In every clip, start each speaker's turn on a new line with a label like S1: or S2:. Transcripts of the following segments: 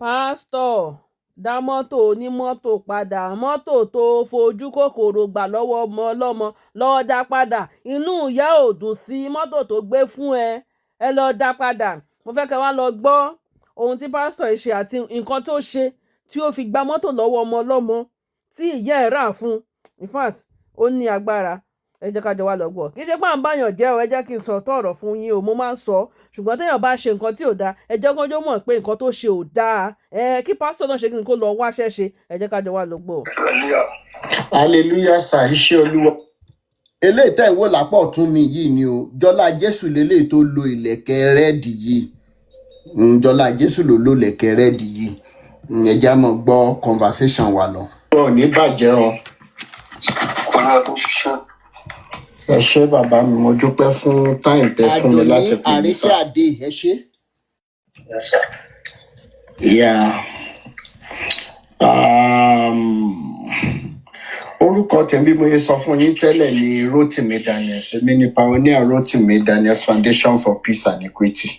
S1: Pásítọ̀ dá mọ́tò onímọ́tò padà. Mọ́tò tó fojú kòkòrò gbà lọ́wọ́ ọmọ ọlọ́mọ, lọ́ọ́ dá padà. Inú ìyá ò dùn sí mọ́tò tó gbé fún ẹ. Ẹ lọ́ọ́ dá padà. Mo fẹ́ kẹ́ wá lọ gbọ́ ohun tí pásítọ̀ yìí ṣe àti nǹkan tó ṣe tí ó fi gba mọ́tò lọ́wọ́ ọmọ ọlọ́mọ tí ìyá ẹ̀ rà fún. In fact, ó ní agbára. Ẹ jẹ́ ká jọ wá lọ gbọ́. Kì í ṣe pé à ń báyàn jẹ́ o. Ẹ jẹ́ kí n sọ ọ̀tọ̀ ọ̀rọ̀ fún yín o. Mo máa ń sọ, ṣùgbọ́n téèyàn bá ṣe nǹkan tí ò dáa, ẹ jẹ́ kó mọ̀ pé nǹkan tó ṣe ò dáa. Ẹ kí pásítọ̀ náà ṣe kí n kó lọ wáṣẹ́ ṣe. Ẹ jẹ́ ká jọ wá lọ gbọ́.
S2: Hallelujah.
S3: Hallelujah sir, iṣẹ́ Olúwa.
S4: Eléyìí tẹ́ ń wò lápá ọ̀tún mi yìí ni o, Jọlá Jésù lélẹ́yìí tó lo ìlẹ̀kẹ̀ red yìí. Jọlá Jésù ló lo ìlẹ̀kẹ̀ red yìí. Ẹ jẹ́ á máa gbọ́ conversation wa lọ.
S3: Ò ní bàjẹ́ o.
S2: Olúwa ló ṣiṣẹ́.
S3: Ẹ ṣé bàbá mi, mo dúpẹ́ fún time tẹ fún mi
S4: Àdùnní
S3: láti pè mí
S4: Àríkẹ́
S3: sir.
S4: Àdè, ẹ ṣé.
S2: Yes, sir.
S3: Yeah. Orúkọ tèmi, bí mo ṣe sọ fún yín tẹ́lẹ̀, ni Rotimi Daniels. Èmi ni pioneer Rotimi Daniels Foundation for Peace and Equity.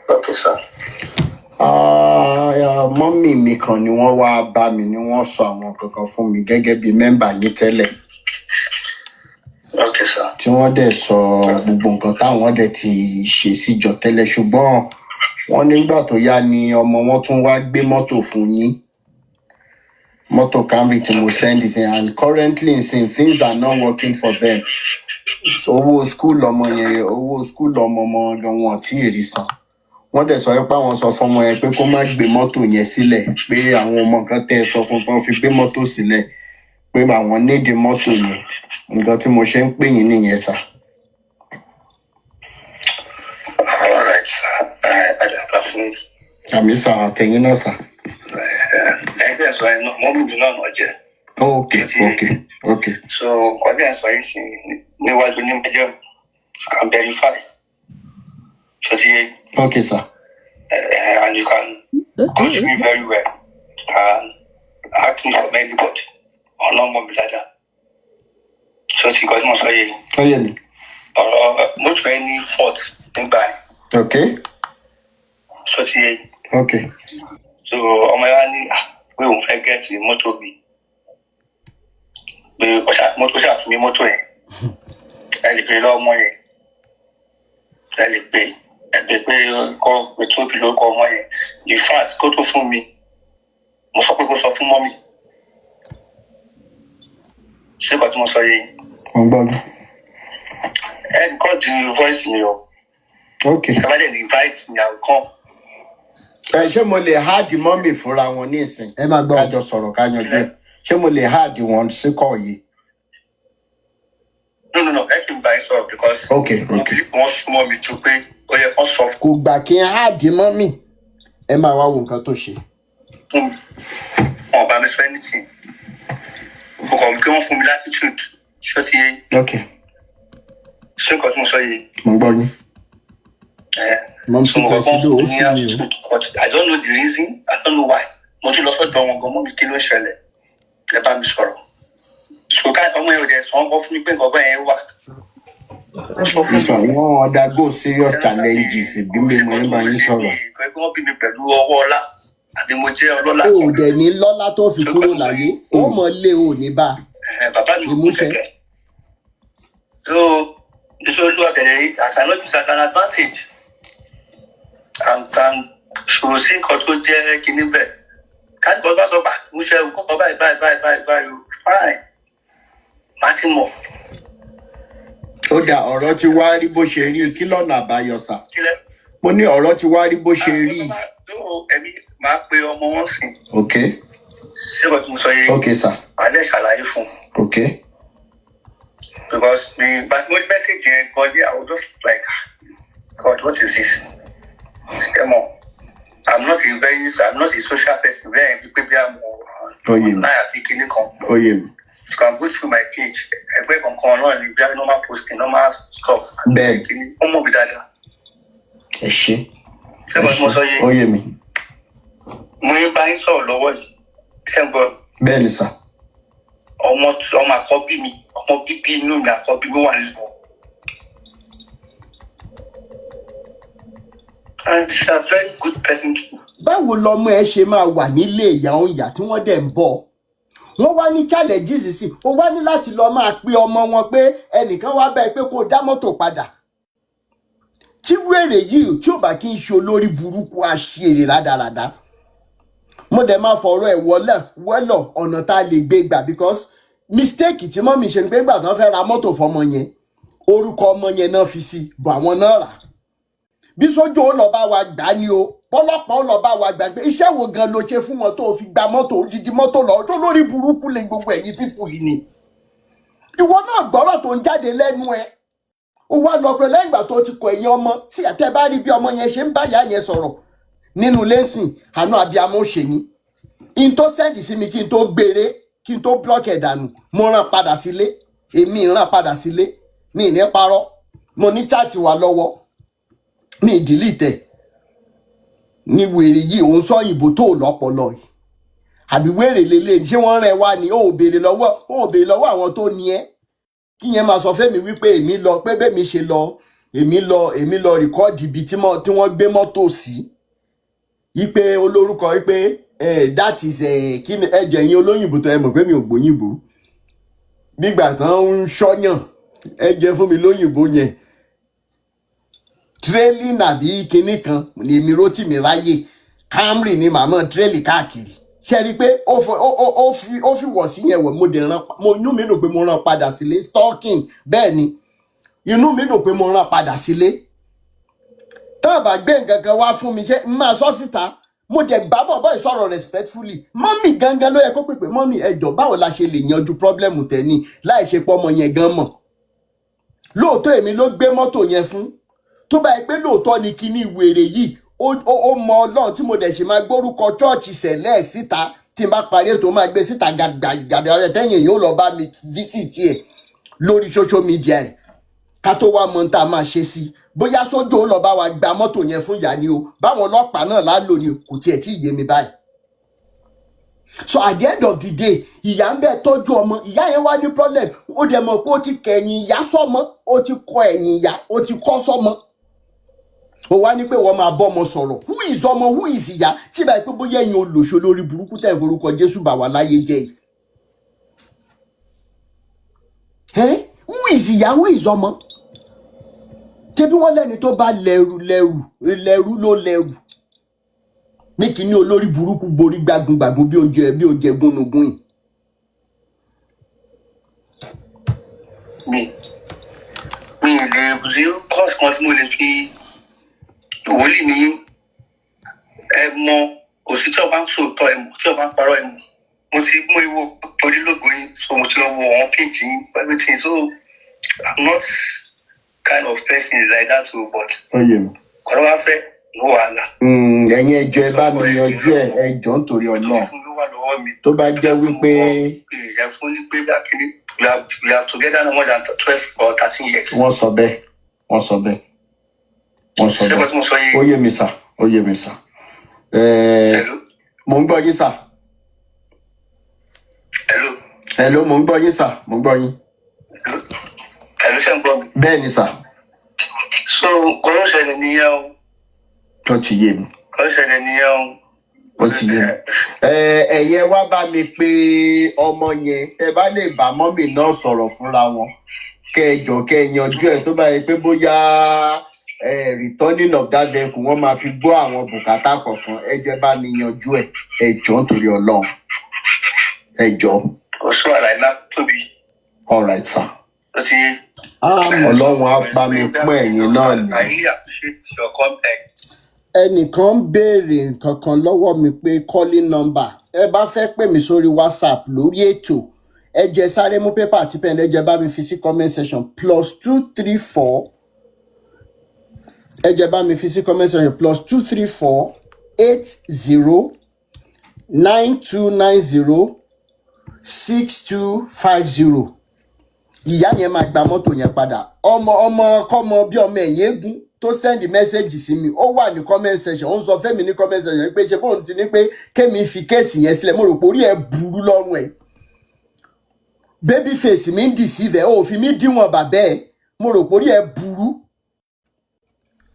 S2: Okay, sir.
S3: Ah, mummy mi kan ni wọ́n wá bá mi, ni wọ́n sọ àwọn kankan fún mi gẹ́gẹ́ bí member yín tẹ́lẹ̀,
S2: Okay, sir.
S3: tí wọ́n dẹ̀ sọ gbogbo nǹkan táwọn dẹ̀ ti ṣe síjọ tẹ́lẹ̀, ṣùgbọ́n wọ́n nígbà tó yá ni ọmọ wọn tún wá gbé mọ́tò fún yín, mọ́tò Camry tí mo send it in, and currently in things are not working for them. So, owó school ọmọ yẹn, owó school ọmọ ọmọ gan wọn tí ì rí san. Wọ́n dẹ̀ sọ pé àwọn sọ fọmọ yẹn pé kó má gbé mọ́tò yẹn sílẹ̀, pé àwọn ọmọ nǹkan tẹ́ ẹ sọ fún tán fi gbé mọ́tò sílẹ̀, pé àwọn nídìí mọ́tò yẹn. Nǹkan tí mo ṣe ń pè yín nìyẹn sir.
S2: All right, sir. Àdàbà fún yín.
S3: Àmín sir, àtẹ̀yìn náà sir.
S2: Ẹ̀yin tẹ̀ sọ yẹn náà, mummy mi náà náà jẹ́.
S3: Ok.
S2: So, nǹkan tẹ̀ sọ yìí sí níwájú ní májẹ̀mú, you can verify. So, ti
S3: Ok sir.
S2: And you can coach me very well and ask me from anybody. Ọ̀nà ọmọ mi dáadáa. So, ti nǹkan tí mo sọ yìí,
S3: Ó yé mi.
S2: ọ̀rọ̀ mọ́tò ẹ ní fault nígbà yẹn. So, ti yé. So ọmọ yẹn wá ní pé òun fẹ́ get mọ́tò mi, pé ó mọ́tò ṣàfún mi mọ́tò yẹn. Ẹ lè pè lọ́wọ́ ọmọ yẹn, ẹ lè pè, ẹ pè pé kọ́ pé tóbi ló kọ́ ọmọ yẹn. In fact, kó tó fún mi, mo sọ pé kó sọ fún mummy. Ṣé ìgbà tí mo sọ yìí?
S3: Mo ń gbọ́ mi.
S2: Ẹ record voice mi o.
S3: Ok.
S2: Ẹ bá dẹ̀ ní invite mi, I will come.
S3: Ẹ ṣé, mo lè add mummy fúnra wọn ní ìsìn?
S4: Ẹ máa gbọ́.
S3: Kájọ sọ̀rọ̀, ká yanjú ẹ̀. Ṣé mo lè add wọn sí call yìí?
S2: No, no, no, ẹ kì í bá yín sọ̀rọ̀ because mo believe wọ́n súnmọ́ mi tó pé ó yẹ kó sọ
S4: Kò gbà kí n add mummy. Ẹ máa wá wo nǹkan tó ṣe.
S2: fún mi. Wọn ò bá mi sọ anything. Mo kàn kí wọ́n fún mi latitude. Ṣó ti yé?
S3: Ok.
S2: Ṣé nǹkan tí mo sọ yìí?
S3: Mo ń gbọ́ yín.
S4: Mumsy
S2: So mo kàn
S4: Presido,
S2: fún
S4: ó
S2: mi ní
S4: sún mi o.
S2: attitude, but I don't know the reason, I don't know why. Mo tún lọ sọ́dọ̀ wọn gan, mummy, kí ló ṣẹlẹ̀? Ẹ bá mi sọ̀rọ̀. So ká ọmọ yẹn ò dẹ̀ sọ ọ́n fún mi pé nǹkan báyẹn wà.
S3: Nípa wọn undergo serious challenges bí mi mo ń bá yín sọ̀rọ̀.
S2: Nǹkan pé wọ́n bí mi pẹ̀lú ọwọ́ ọlá àbí mo jẹ́ ọlọ́lá.
S4: O ò dẹ̀ ní lọ́lá tó fi kúrò láyé, ó mọ̀ lé o ní bá.
S2: Bàbá mi ò kú
S4: Ìmúṣẹ.
S2: kẹ̀kẹ́. So iṣẹ́ Olúwa tẹ̀lé, I cannot use as an advantage and ṣòro sí nǹkan tó jẹ́ kinní bẹ́ẹ̀. Káàdì bá sọ pé mo ṣe nǹkan báyìí báyìí báyìí báyìí báyìí o, fine, má ti mọ̀.
S3: Ó dà, ọ̀rọ̀ ti wá rí bó ṣe rí. Kí lọ́nà àbáyọ sir?
S2: Kílẹ̀.
S3: Mo ní ọ̀rọ̀ ti wá rí bó ṣe rí.
S2: Ẹ̀mí máa pe ọmọ wọn sìn. Ṣé nǹkan tí mo sọ yìí?
S3: Ok sir.
S2: Màá dẹ̀ ṣàlàyé fún un. Because the but mo message yẹn gan dé, I was just like, "God, what is this?" Ẹ mọ̀, I'm not a social person bẹ́ẹ̀ bí pé bí a mọ̀
S3: Ó yé mi.
S2: láyà bí kinní kan.
S3: Ó yé mi.
S2: You can go through my page, ẹgbẹ́ kankan náà ni bí a normal posting, normal stuff.
S3: Bẹ́ẹ̀.
S2: Kinní ó mọ̀ mi dáadáa.
S3: Ẹ ṣé.
S2: Ṣé
S3: Ẹ
S2: nǹkan tí mo
S3: ṣé.
S2: sọ yìí?
S3: Ó yé mi.
S2: Mo ń bá yín sọ̀rọ̀ lọ́wọ́ yìí, ṣé ń gbọ́?
S3: Bẹ́ẹ̀ ni sir.
S2: Ọmọ àkọ́bí mi, ọmọ bíbí inú mi àkọ́bí mi wà nínú. And she's a very good person too.
S4: Báwo lọmọ ẹ ṣe máa wà nílé ìyá òun ìyá tí wọ́n dẹ̀ ń bọ̀? Wọ́n wá ní challenges sí, ó wá ní láti lọ máa pe ọmọ wọn pé ẹnìkan wá bẹ́ẹ̀ pé kó o dá mọ́tò padà. Tí wèrè yìí tí ò bá kí n ṣe olórí burúkú, aṣèrè rádaràda, mo dẹ̀ máa fọ̀rọ̀ ẹ̀ wọlé wẹ́lọ̀ ọ̀nà tá a lè gbé gbà, because mistake tí mummy ṣe ni pé nígbà tí wọ́n fẹ́ ra mọ́tò fọmọ yẹn, orúkọ ọmọ yẹn náà fi sí bọ̀, àwọn náà rà. Bí sójú ó lọ bá wa gbà ní o, bọ́lọ́pàá ó lọ bá wa gbà pé iṣẹ́ wo gan ló ṣe fún wọn tó fi gba mọ́tò, odidi mọ́tò lọ tó lórí burúkú lè gbogbo ẹ̀yìn fífò yìí ni. Ìwọ náà gbọ́rọ̀ tó ń jáde lẹ́nu ẹ̀, ó wá lọ pé lẹ́yìn ìgbà tó ti kọ ẹ̀yìn ọmọ tí àtẹ bá rí bí ọmọ yẹn ṣe ń bá ìyá yẹn sọ̀rọ̀ nínú lẹ́sìn, àánú abiyamọ ó ṣe yín. In tó send sí mi kí n tó gbére, kí n tó block ẹ̀ dànù, mo rán padà sílé. Èmi rán padà sílé, mi ì ní parọ́. Mo ní chat wà lọ́wọ́ mi ì delete ẹ̀. Ní wèrè yìí, òun sọ òyìnbó tó lọ́pọlọ yìí, àbí wèrè lélẹ̀? Ṣé wọ́n rẹ̀ wá ni? Ó ò béèrè lọ́wọ́ àwọn tó ní ẹ́. Kí yẹn máa sọ fẹ́mi wípé èmi lọ pé bẹ́ẹ̀ mi ṣe lọ, èmi lọ record ibi tí wọ́n gbé mọ́tò sí, wípé olórúkọ wípé that is kí ni ẹjọ ẹ̀yin olóyìnbó tó ẹ mọ̀ pé mi ò gbóyìnbó, nígbà tán ń ṣọ́yàn, ẹ jẹ́ fún mi lóyìnbó yẹn, trailing àbí kinní kan ní èmi Rótìmí ráyè. Camry ni màmá trail káàkiri. Ṣe rí i pé ó fọ- ó ó ó fi ó fi wọ̀ sí yẹn wọ̀. Mo dẹ̀ rán mo, inú mi dùn pé mo rán padà sílé. Stalking bẹ́ẹ̀ ni, inú mi dùn pé mo rán padà sílé. Tá a bá gbé nǹkan kan wá fún mi, ṣé n máa sọ síta? Mo dẹ̀ gbá bọ̀bọ̀ ìsọ̀rọ̀ respectfully. Mummy gangan ló yẹ kó pèpè, "Mummy, ẹ jọ̀ọ́, báwo la ṣe lè yanjú problem tẹ̀ ní láì ṣe pọ́ ọmọ yẹn gan mọ̀?" Lóòótọ́ èmi ló gbé mọ́tò yẹn fún. Tó bá yẹ pé lóòótọ́ ni kíní wèrè yìí, ó mọ Ọlọ́run tí mo dẹ̀ ṣe máa gbórúkọ church sẹ̀lẹ̀ síta. Tí n bá parí ètò, máa gbé síta gàdàgàdà ọ̀rẹ́ tẹ́yìn yóò lọ bá mi visit ẹ̀ lórí social media ẹ̀, ká tó wá mọ ohun tá a máa ṣe sí i. Bóyá sójú ó lọ bá wa gba mọ́tò yẹn fún ìyá ni o, báwọn ọlọ́pàá náà lálò ni o, kò tiẹ̀ tí ì yé mi báyìí. So at the end of the day, ìyá ń bẹ tọ́jú ọmọ, ìyá yẹn wá ní problem. Ó dẹ̀ mọ̀ pé ó ti kẹ̀yìn ìyá sọ́mọ, ó ti kọ ẹ̀yìn ìyá, ó ti kọ́ sọ́mọ. Ó wá ní pé wọ́n máa bọ́ ọmọ sọ̀rọ̀. Who is ọmọ? Who is ìyá? Tí báyìí pé bóyá ẹ̀yin olòṣó lórí burúkú tẹ̀ ń forúkọ Jésù bà wá láyé jẹ́ yìí. Who is ìyá? Who is ọmọ? Tẹbí wọ́n lẹ́ni tó bá lẹ́rù lẹ́rù lẹ́rù ló lẹ́rù ní kíní. Olórí burúkú borí gbágungbàgun bí oúnjẹ gúnugún yìí.
S2: Mi ì lè rí course kan tí mo lè fi wòlíì ní ẹ mọ. Kò sí tí ọba ń sòótọ́, ẹ mọ̀ tí ọba ń parọ́, ẹ mọ̀. Mo ti mú ewu orílógún yín, so mo ti lọ wo àwọn page yín, everything. So I'm not kind of person like that o, but
S3: Ó yé mi.
S2: kọ́ ló wá fẹ́ ní wàhálà.
S3: Ẹ̀yin ẹjọ́, ẹ bá mi yanjú ẹ̀, ẹjọ́ nítorí Ọlọ́run.
S2: Fún mi wà lọ́wọ́ mi.
S3: Tó bá jẹ́ wípé
S2: Ìyá fún ní pé bí akíní, we are together now more than 12 or 13 years.
S3: Wọ́n sọ bẹ́ẹ̀, wọ́n sọ bẹ́ẹ̀, wọ́n sọ
S2: Ṣé
S3: bẹ́ẹ̀.
S2: kò tí mo sọ yìí?
S3: Ó yé mi sà, ó yé mi sà.
S2: Hello?
S3: Mò ń gbọ́ yín sà.
S2: Hello?
S3: Hello, mò ń gbọ́ yín sà, mò ń gbọ́ yín.
S2: Hello, ṣé ń gbọ́ mi?
S3: Bẹ́ẹ̀ ni sà.
S2: So kò ló ṣẹlẹ̀ nìyẹn o.
S3: Ó ti yé mi.
S2: Kò ló ṣẹlẹ̀ nìyẹn o.
S3: Ó ti yé mi. Ẹ̀yẹ wá bá mi pé ọmọ yẹn, ẹ bá lè bá mummy náà sọ̀rọ̀ fúnra wọn, kẹ́ ẹ jọ, kẹ́ ẹ yanjú ẹ̀. Tó bá yẹ pé bóyá returning of that vehicle wọ́n máa fi gbọ́ àwọn bùkátà kọ̀ọ̀kan, ẹ jẹ́ bá mi yanjú ẹ̀. Ẹ jọ̀ọ́ nítorí Ọlọ́run, ẹ jọ̀ọ́.
S2: Kò sí wàhálà, iná tóbi.
S3: All right sir.
S2: Ó ti yé.
S3: Ọlọ́run á bá mi pọ́n ẹ̀yin náà lé.
S2: I really appreciate your contact.
S4: Ẹnìkan ń béèrè nǹkan kan lọ́wọ́ mi pé calling number. Ẹ bá fẹ́ pè mí sórí WhatsApp lórí ètò, ẹ jẹ́ sáré mú pépà àti pen, ẹ jẹ́ bá mi fi sí comment section +234. Ẹ jẹ́ bá mi fi sí comment section +234 80 9290 6250. Ìyá yẹn máa gba mọ́tò yẹn padà. Ọmọ ọmọ kọ́mọ bí ọmọ ẹ̀yìn eégún tó send message sí mi, ó wà ní comment section, ó ń sọ fẹ́mi ní comment section pé ṣe bóun ti ní pé kémi fi case yẹn sílẹ̀. Mo rò pé orí ẹ̀ burú lọ́rùn ẹ̀. Baby face mi ń deceive ẹ̀, ó fi mí díwọ̀n bàbẹ́ ẹ̀. Mo rò pé orí ẹ̀ burú,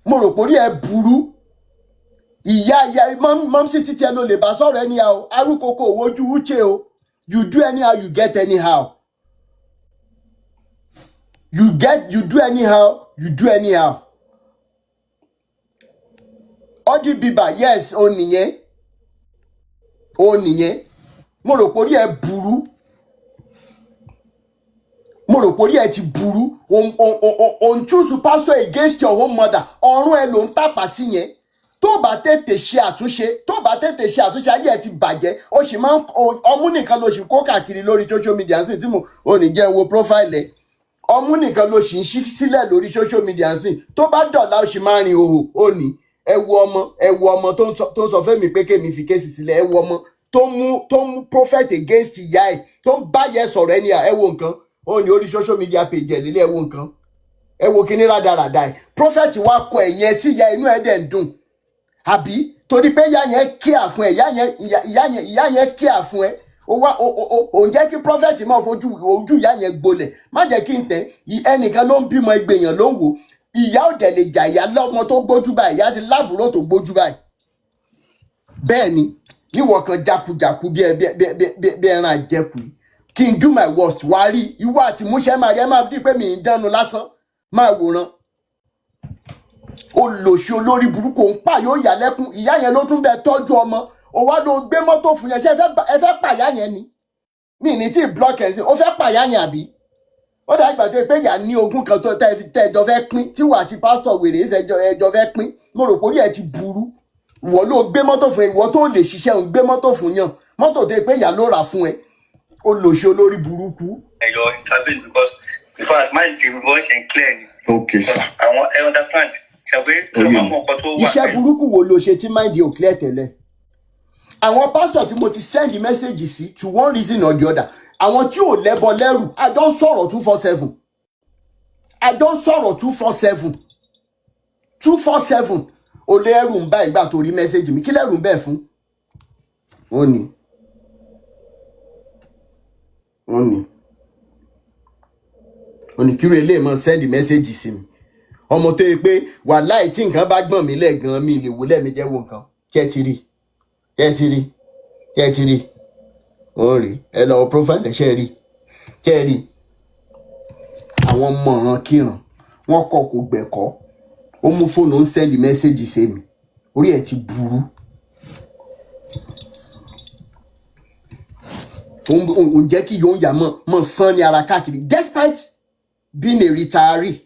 S4: mo rò pé orí ẹ̀ burú. Ìyá mumsy títí ẹ ló lè bá sọ̀rọ̀ anyhow. Arúkoko òwojú uche o. You do anyhow, you get anyhow. You get, you do anyhow, you do anyhow. Ọdí bíbà, yes, ó nìyẹn, ó nìyẹn. Mo rò pé orí ẹ burú, mo rò pé orí ẹ ti burú. Òun choose pastor against your own mother. Ọ̀run ẹ ló ń tàpá sí yẹn. Tó bá tètè ṣe àtúnṣe, tó bá tètè ṣe àtúnṣe, ayé ẹ ti bàjẹ́. Ó sì máa ń ọmú nìkan ló sì kó káàkiri lórí social media sí tí mo ò ní jẹ́ wo profile ẹ. Ọmú nìkan ló sì ń ṣí sílẹ̀ lórí social media sí. Tó bá dọ̀la, ó sì máa rin òhò. Ó ní ẹ wo ọmọ, ẹ wo ọmọ tó ń sọ fẹ́mi pé kémi fi case sílẹ̀. Ẹ wo ọmọ tó ń mú prophet against ìyá ẹ̀, tó ń bá yẹ sọ̀rọ̀ ẹni à. Ẹ wo nǹkan, ó ní orí social media page ẹ̀ lílẹ̀. Ẹ wo nǹkan, ẹ wo kíní rádaràda ẹ̀. Prophet wa kọ ẹ̀yẹn sí ìyá, inú ẹ̀ dẹ̀ ń dùn, àbí? Torí pé ìyá yẹn kíà fún ẹ, ìyá yẹn, ìyá yẹn, ìyá yẹn kíà fún ẹ. Ó wá ó ń jẹ́ kí prophet máa fojú ojú ìyá yẹn gbolẹ̀. Má jẹ́ kí n tẹ̀. Ẹnìkan ló ń bímọ, ìgbèyàn ló ń wò. Ìyá ò dẹ̀ lè jà. Ìyá lọ́mọ tó gbójú báyìí, ìyá ti lábúrò tó gbójú báyìí. Bẹ́ẹ̀ ni níwọ̀ kan jákujàku bí ẹ bí bí bí bí ẹran àjẹkù yìí. Kí n do my worst, wàá rí ìwọ àti múṣẹ́ máa rí. Ẹ máa bí pé mi ń dánu lásán, máa wòran. Olòṣì olórí burúkú, òun pa yóò yà lẹ́kún. Ìyá yẹn ló tún bẹ tọ́jú ọmọ, ó wá ló gbé mọ́tò fún yẹn. Ṣé ẹ fẹ́ pàyà yẹn ni? Mi ní tí block ẹ̀ sí. Ó fẹ́ pàyà yẹn, àbí? Ó dàgbà gbà tó yẹ pé ìyá ní ogún kan tó tẹ́ ẹjọ́ fẹ́ pín, tí wà àti pásítọ̀ wèrè ẹjọ́ fẹ́ pín. Mo rò pé orí ẹ ti burú. Ìwọ ló gbé mọ́tò fún ẹ. Ìwọ tó lè ṣiṣẹ́ ń gbé mọ́tò fún yàn, mọ́tò tó yẹ pé ìyá ló rà fún ẹ. Olòṣì olórí burúkú.
S2: Ẹ̀yọ intervene because in fact mind ti voice and clear ni.
S3: Ok sir.
S2: Àwọn ẹ understand ṣe pé kí ló
S3: Oyè
S2: máa
S3: mi.
S2: mọ nǹkan tó wà.
S4: Iṣẹ́ burúkú wo ló ṣe tí mind ò clear tẹ́lẹ̀? Àwọn pásítọ̀ tí mo ti send message sí, to one reason or the other, àwọn tí ò lẹ́bọ lẹ́rù, a jọ ń sọ̀rọ̀ 247, a jọ ń sọ̀rọ̀ 247, 247. Ó lẹ́rù ń bá ìgbà tó rí message mi. Kí lẹ́rù ń bẹ̀ fún? Ó ní kí ló eléyìí mọ̀ send message sí mi. Ọmọ tó yẹ pé wàláì, tí nǹkan bá gbọ̀n mí lẹ́ẹ̀gan, mi lè wò lẹ́ẹ̀mejì. Wo nǹkan, kí ẹ ti rí, kí ẹ ti rí, kí ẹ ti rí, wọ́n rí. Ẹ lọ profile ẹ, ṣe rí, kí ẹ rí. Àwọn mọ̀ràn kíran wọ́n kọ́ kò gbẹ̀kọ́. Ó mú fóònù, ó ń send message sí mi. Orí ẹ̀ ti burú. Ó ń jẹ́ kí yóò yà mọ́ mọ́ sán ní ara káàkiri despite being a retiree.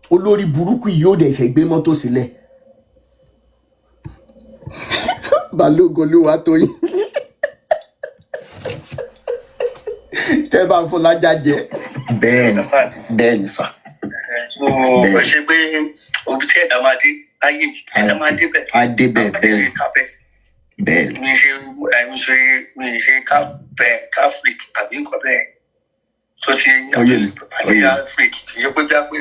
S4: Olórí burúkú yìí, ó dẹ̀ fẹ́ gbé mọ́tò sílẹ̀. Balógun olúwa tó yín tẹ́ bá ń fún lájà jẹ.
S3: Bẹ́ẹ̀ ni.
S2: Understand.
S3: Bẹ́ẹ̀ ni sir.
S2: So kò
S3: Bẹ́ẹ̀.
S2: ṣe pé òbí tí ẹ̀dá máa dé láyé, ẹ̀dá máa dé bẹ̀.
S3: Á débẹ̀, bẹ́ẹ̀ ni, bẹ́ẹ̀ ni.
S2: Mi ṣe káfírík àbí nǹkan bẹ́ẹ̀ tó ti
S3: Ó yé mi, ó
S2: àti
S3: yé mi.
S2: Káfírík kì í ṣe pé bí a pé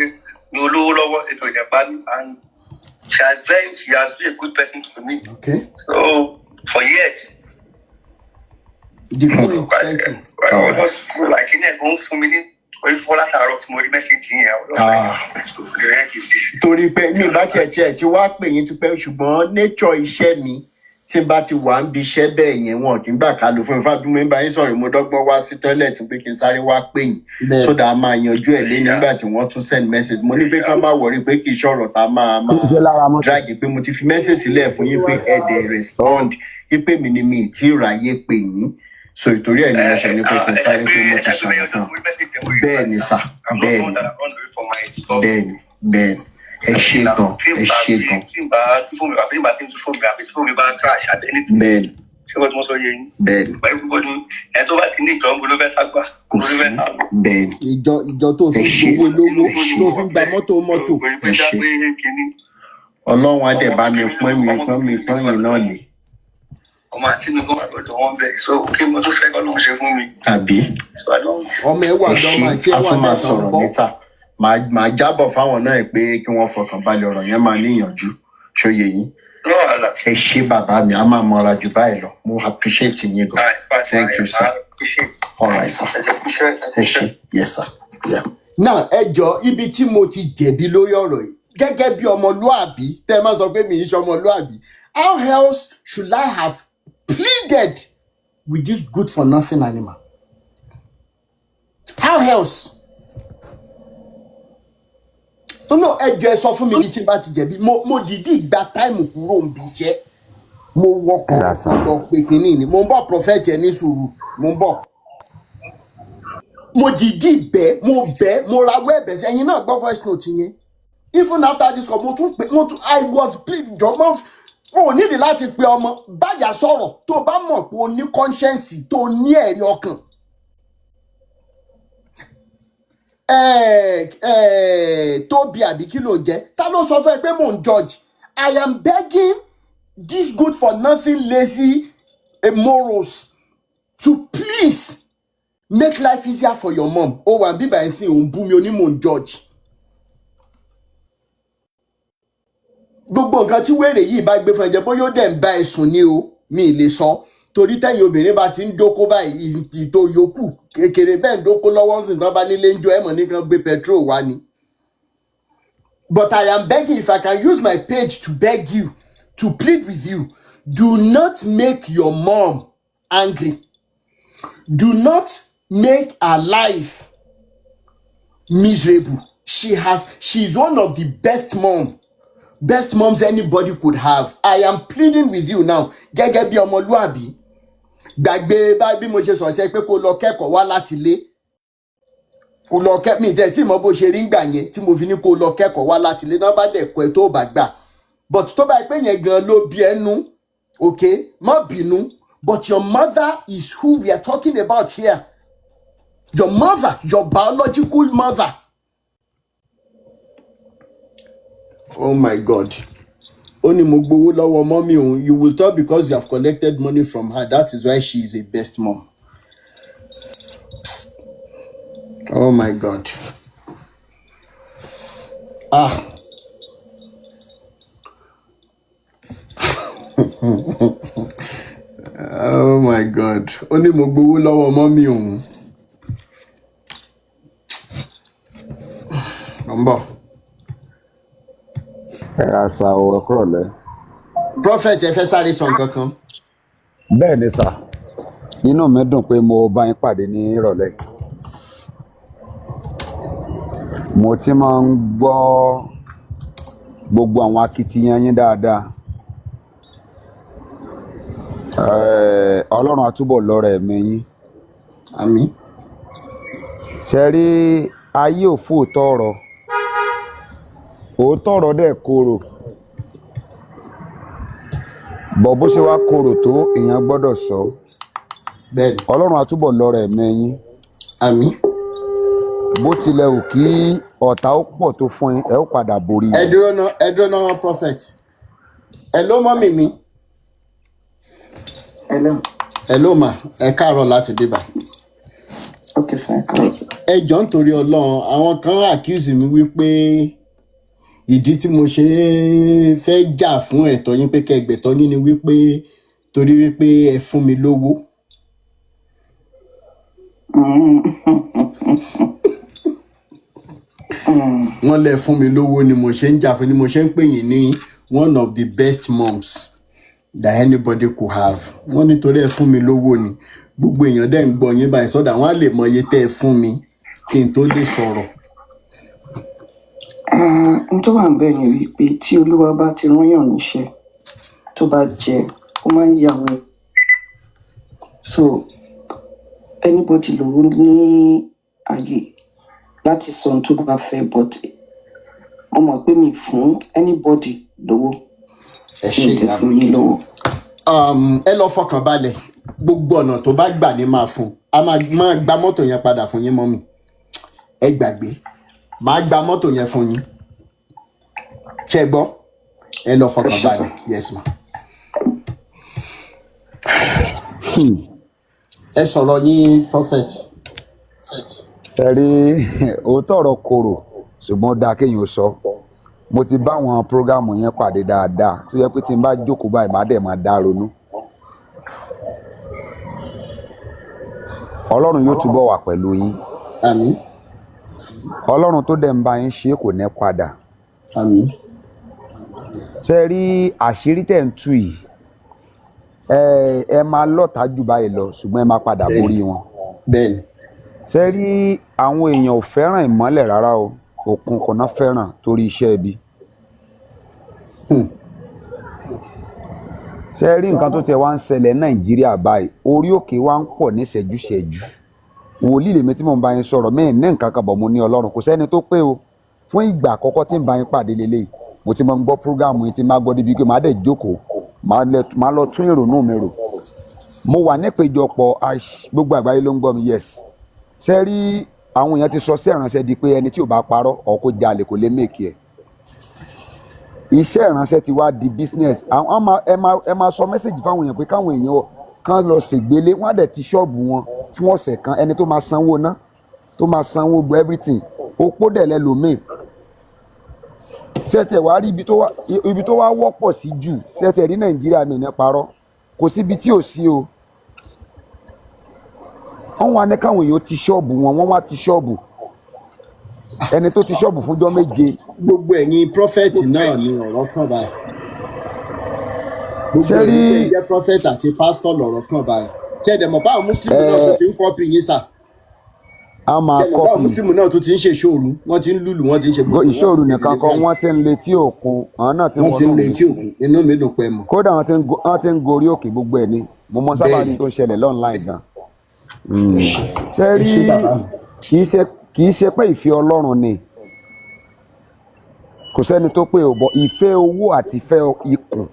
S2: mi olówó lọ́wọ́ ètò ìjàpá mi, and she has been a good person to me so for years.
S4: The queen, thank you.
S2: I
S3: All right.
S2: was like ní ẹ̀gbọ́n ń fún mi ní orí fọ́ látàárọ̀ tí mo rí message yẹn. I was
S3: Ah.
S2: like, what the heck is this?
S3: Torí pé mi bá tiẹ̀ ti wá pè yín tipẹ́, ṣùgbọ́n nature iṣẹ́ mi, tí n bá ti wà ń bi iṣẹ́ bẹ́ẹ̀ yẹn, wọn kì í gbà ká lò fún ifá. Bí mo ń bá yín sọ̀rọ̀, mo dọ́gbọ́n wá sí toilet pé kí n sáré wá pè yín so that a máa yanjú ẹ̀ lé. Nígbà tí wọ́n tún send message, mo ní pé kán má worry, pé kì í ṣọ̀rọ̀ tá a máa
S5: Ṣe lára mọ́tò.
S3: drag, pé mo ti fi message sílẹ̀ fún yín pé ẹ dẹ̀ respond, pé mi ni mi ì tí ì ráyè pè yín. So ìtorí ẹ̀ ni mo ṣe ní pé kí n sáré pé mo ti ṣàlàyé fún un. Bẹ́ẹ̀ ni sir, bẹ́ẹ̀ ni, bẹ́ẹ̀ ni, bẹ́ẹ̀ ni. Ẹ ṣé gan, ẹ ṣé gan.
S2: Tí n bá tí fóònù àbí ìgbà tí n tún fóònù mi àbí tí fóònù mi bá crash àbí anything.
S3: Bẹ́ẹ̀ ni.
S2: Ṣé wọ́n ti mọ́ sọ yé yín?
S3: Bẹ́ẹ̀ ni.
S2: Everybody, ẹ̀ tó bá ti ní ìjọ ń bo ló fẹ́ ságbà
S3: Kò
S2: ló
S3: sí.
S2: fẹ́ ságbà.
S3: Bẹ́ẹ̀ ni.
S4: Ìjọ tó fi
S3: Ẹ
S4: ń
S3: ṣé.
S4: gbowó lówó,
S3: Ẹ ṣé.
S4: tó fi ń gba mọ́tò mọ́tò.
S3: Ẹ ṣé. Ọlọ́run á dẹ̀ bá mi pọ́n mi pọ́n yín náà lé.
S2: Ọmọ àti mi gan wà lọ́dọ̀ wọn bẹ̀, so kí mo tún fẹ́ kọ́ lóun ṣe fún mi.
S3: Àbí?
S2: So I don't.
S4: Ọmọ ẹ wà
S3: Ẹ
S4: lọ́mọ
S3: ṣé.
S4: àti ẹ
S3: A
S4: wà
S3: tún máa
S4: bẹ́ẹ̀ tán
S3: sọ̀rọ̀
S4: gbọ́.
S3: níta. Màá jábọ̀ fáwọn náà pé kí wọ́n fọkàn balẹ̀, ọ̀rọ̀ yẹn máa níyànjú. Ṣóye yín?
S2: No wahala.
S3: Ẹ ṣé bàbá mi, a máa mọra jù báyìí lọ. Mo appreciate yín gan.
S2: All right,
S3: Thank you, sir.
S2: I appreciate.
S3: All right, sir.
S2: Ẹ
S3: Ẹ ṣé. Yes, sir. Yeah.
S4: Náà ẹ jọ, ibi tí mo ti jẹ̀bi lórí ọ̀rọ̀ yìí. Gẹ́gẹ́ bí ọmọlúàbí tẹ́ ẹ máa sọ pé mi ì ṣe ọmọlúàbí, how else should I have pleaded with this good for nothing animal? How else? No, ẹ jọ̀ọ́, ẹ sọ fún mi ní tí n bá ti jẹ̀bi. Mo dìídì gba time kúrò ń bí iṣẹ́, mo wọkọ̀
S5: Ẹ ra sà.
S4: lọ pé kínní ni. Mo ń bọ̀, prophet, ẹ ní sùúrù, mo ń bọ̀. Mo dìídì bẹ́, mo bẹ́, mo rawọ́ ẹ̀bẹ̀ sí ẹ̀yin náà. Gbọ́ voice note yẹn. Even after this call, mo tún pè, mo tún, I was plead. Jọmọ, o nídìí láti pe ọmọ báyà sọ̀rọ̀ tó o bá mọ̀ pé o ní conscience, tó o ní ẹ̀rí ọkàn. Tóbi àbí kí ló ń jẹ́? Ta ló sọ fún ẹ pé mò ń judge? I am begging this good for nothing lazy morals to please make life easier for your mom. Ó wà bíbá ẹ̀ sìn, òun bú mi, oní mò ń judge. Gbogbo nǹkan tí wèrè yìí bá gbé fún ẹ jẹ, bóyá ó dẹ̀ ń bá ẹ sùn ni o, mi ì lè sọ, torí tẹ̀yìn obìnrin bá ti ń dóko báyìí, ìtò yòókù kékeré bẹ́ẹ̀ ń dóko lọ́wọ́ ń sìn tán, bá nílé ń jó ẹ̀mọ́ nìkan gbé petrol wá ni. But I am begging, if I can use my page to beg you, to plead with you, do not make your mom angry. Do not make her life miserable. She is one of the best moms anybody could have. I am pleading with you now, gẹ́gẹ́ bí ọmọlúàbí. Gbàgbé bá bí mo ṣe sọ̀rọ̀ sí ẹ pé kó lọ kẹ́kọ̀ọ́ wá láti ilé. Kó lọ kẹ́ mi tẹ̀ tí mo bó ṣe rí ń gbà yẹn tí mo fi ní kó lọ kẹ́kọ̀ọ́ wá láti ilé náà, bá dẹ̀ kọ́ ẹ tó bá gbà. But tó bá yẹ pé yẹn gan ló bí ẹnu, okay, má bínú. But your mother is who we are talking about here. Your mother, your biological mother. Oh my God. Ó ní mo gbowó lọ́wọ́ mọ́mí òun. You will talk because you have collected money from her. That is why she is a best mom. Oh my God. Ah, oh my God. Ó ní mo gbowó lọ́wọ́ mọ́mí òun. Mo ń bọ̀.
S5: Ẹ ra sa o, ẹ kúrọ̀lẹ́.
S4: Prophet, ẹ fẹ́ sáré sọ nǹkan kan.
S5: Bẹ́ẹ̀ ni sà, inú mi dùn pé mo bá yín pàdé ní ìrọ̀lẹ́. Mo ti máa ń gbọ́ gbogbo àwọn akitiyan yín dáadáa. Ọlọ́run á túbọ̀ lọ́rẹ̀ ẹ̀mí yín.
S4: Àmín.
S5: Ṣe rí ayé ò fún òótọ́ ọ̀rọ̀, òótọ́ ọ̀rọ̀ dẹ̀ korò, bọ̀ bó ṣe wá korò tó, èèyàn gbọ́dọ̀ sọ.
S4: Bẹ́ẹ̀ni.
S5: Ọlọ́run á túbọ̀ lọ́rẹ̀ ẹ̀mí yín.
S4: Àmín.
S5: Bó tilẹ̀ wù kí ọ̀tá ó pọ̀ tó fún yín, ẹ ó padà borí
S4: Ẹ
S5: rẹ̀.
S4: dúró ná, ẹ dúró ná, prophet. Ẹ ló mọ́mì mi.
S6: Hello.
S4: Ẹ ló mà, ẹ káàárọ̀ láti débà.
S6: Okay, sir. Correct.
S4: Ẹ jọ̀ọ́, nítorí Ọlọ́run, àwọn kan accuse mi wípé ìdí tí mo ṣe fẹ́ jà fún ẹ̀tọ́ yín pé kẹgbẹ̀tọ́ yín ni wípé torí wípé ẹ fún mi lówó. Wọ́n lẹ fún mi lówó ni mo ṣe ń jà fún, ni mo ṣe ń pè yín ní one of the best moms that anybody could have. Wọ́n nítorí ẹ fún mi lówó ni. Gbogbo èèyàn dẹ̀ ń gbọ́ yín báyìí sọ́dà, wọ́n á lè mọ iye tẹ́ ẹ fún mi kí n tó lè sọ̀rọ̀.
S6: N tó wà ń bẹ̀ ni wípé tí Olúwa bá ti rányàn níṣẹ́, tó bá jẹ, ó máa ń yà wọ́n. So anybody ló ní àyè láti sọ ohun tó bá fẹ́, but mo mọ̀ pé mi fún anybody lówó.
S4: Ẹ
S6: Mi
S4: ṣe
S6: ò dẹ̀
S4: ìyá
S6: fún
S4: mi.
S6: yín lówó.
S4: Ẹ lọ fọkàn balẹ̀, gbogbo ọ̀nà tó bá gbà ní máa fún un. A máa gba mọ́tò yẹn padà fún yín, mọ́mì. Ẹ gbàgbé, máa gba mọ́tò yẹn fún yín. Ṣé gbọ́? Ẹ lọ
S6: Ẹ
S4: fọkàn
S6: ṣé sir.
S4: balẹ̀. Yes ma. Ẹ sọ̀rọ̀ yín, prophet.
S5: Ẹ rí òótọ́ ọ̀rọ̀ korò, ṣùgbọ́n ó dáa kéèyàn ó sọ. Mo ti bá àwọn prógámù yẹn pàdé dáadáa tó yẹ pé tí n bá jókòó báyìí, màá dẹ̀ máa dá ronú. Ọlọ́run yóò túbọ̀ wà pẹ̀lú yín.
S4: Àmín.
S5: Ọlọ́run tó dẹ̀ ń bá yín ṣe kò ní padà.
S4: Àmín.
S5: Ṣe rí àṣírí tẹ̀ ń tú yìí, ẹ máa lọ́ta jù báyìí lọ, ṣùgbọ́n ẹ máa padà borí wọn.
S4: Bẹ́ẹ̀ni.
S5: Ṣe rí àwọn èèyàn ò fẹ́ràn ìmọ́lẹ̀ rárá o, òkùnkùn náà fẹ́ràn torí iṣẹ́ ibi. Ṣe rí nǹkan tó tiẹ̀ wá ń ṣẹlẹ̀ ní Nàìjíríà báyìí, orí òkè wa ń pọ̀ ní ṣẹ́jú-ṣẹ́jú. Wòlíì lèmi tí mò ń bá yín sọ̀rọ̀, mí ní nǹkan kan bọ̀, mo ní Ọlọ́run, kò sẹ́ni tó pé o. Fún ìgbà àkọ́kọ́ tí ń bá yín pàdé lélẹ́yìí, mo ti máa ń gbọ́ program yìí, tí máa gbọ́ débi pé màá dẹ̀ jókòó, màá lọ tún ìrònú mi rò. Mo wà nípéjọpọ̀, gbogbo àgbáyé ló ń gbọ́ mi. Yes, ṣe rí àwọn èèyàn ti sọ sí ìránṣẹ́ di pé ẹni tí ò bá parọ́ ọ̀ kó jalè kò lè make ẹ̀. Iṣẹ́ ìránṣẹ́ ti wá di business. Àwọn ẹ máa sọ message fáwọn èèyàn pé káwọn èèyàn kan lọ ṣègbélé, wọ́n á dẹ̀ ti ṣọ́ọ̀bù wọn fún ọ̀sẹ̀ kan. Ẹni tó máa sanwó ná, tó máa sanwó gbọ́ everything, opó dẹ̀ lẹ́lòmíì. Ṣẹ́tẹ̀ wá rí ibi tó wá wọ́pọ̀ sí jù? Ṣẹ́tẹ̀ rí Nàìjíríà, mi ní parọ́, kò síbi tí ò sí o. Wọ́n wá ní káwọn èèyàn ti ṣọ́ọ̀bù wọn, wọ́n wá ti ṣọ́ọ̀bù, ẹni tó ti ṣọ́ọ̀bù fúnjọ́ 7.
S4: Gbogbo ẹ̀yin prophet náà ni ọ̀rọ̀ kàn báyìí. Gbogbo
S5: Ṣé rí
S4: ẹ̀yin tẹ́ jẹ́ prophet àti pastor lọ̀rọ̀ kàn báyìí. Ṣé ẹ dẹ̀ mọ̀ báwọn Muslim náà tó ti ń copy yín sà?
S5: A máa
S4: Ṣé ẹ mọ̀ báwọn
S5: copy.
S4: Muslim náà tó ti ń ṣe ìṣòro, wọ́n ti ń lùlù, wọ́n ti ń ṣe gbogbo, wọ́n ti
S5: Ìṣòro
S4: ń ṣe
S5: nìkan kọ́, wọ́n
S4: deliverance.
S5: ti ń letí òkun, àwọn náà ti ń
S4: Wọ́n ti
S5: wọnú
S4: ń letí
S5: ìlú.
S4: òkun. Inú mi dùn pé ẹ mọ̀.
S5: Kódà wọ́n ti ń gorí òkè, gbogbo ẹ̀ ni mo mọ sábà ní tó ń ṣẹlẹ̀ online gan.
S4: Ẹ ṣé.
S5: Ṣe
S4: Ẹ
S5: rí
S4: ṣé bàbá mi.
S5: Kì í ṣe pé ìfẹ́ Ọlọ́run ni, kò sẹ́ni tó pé ò bọ̀, ìfẹ́ owó àti ìfẹ́ ikùn.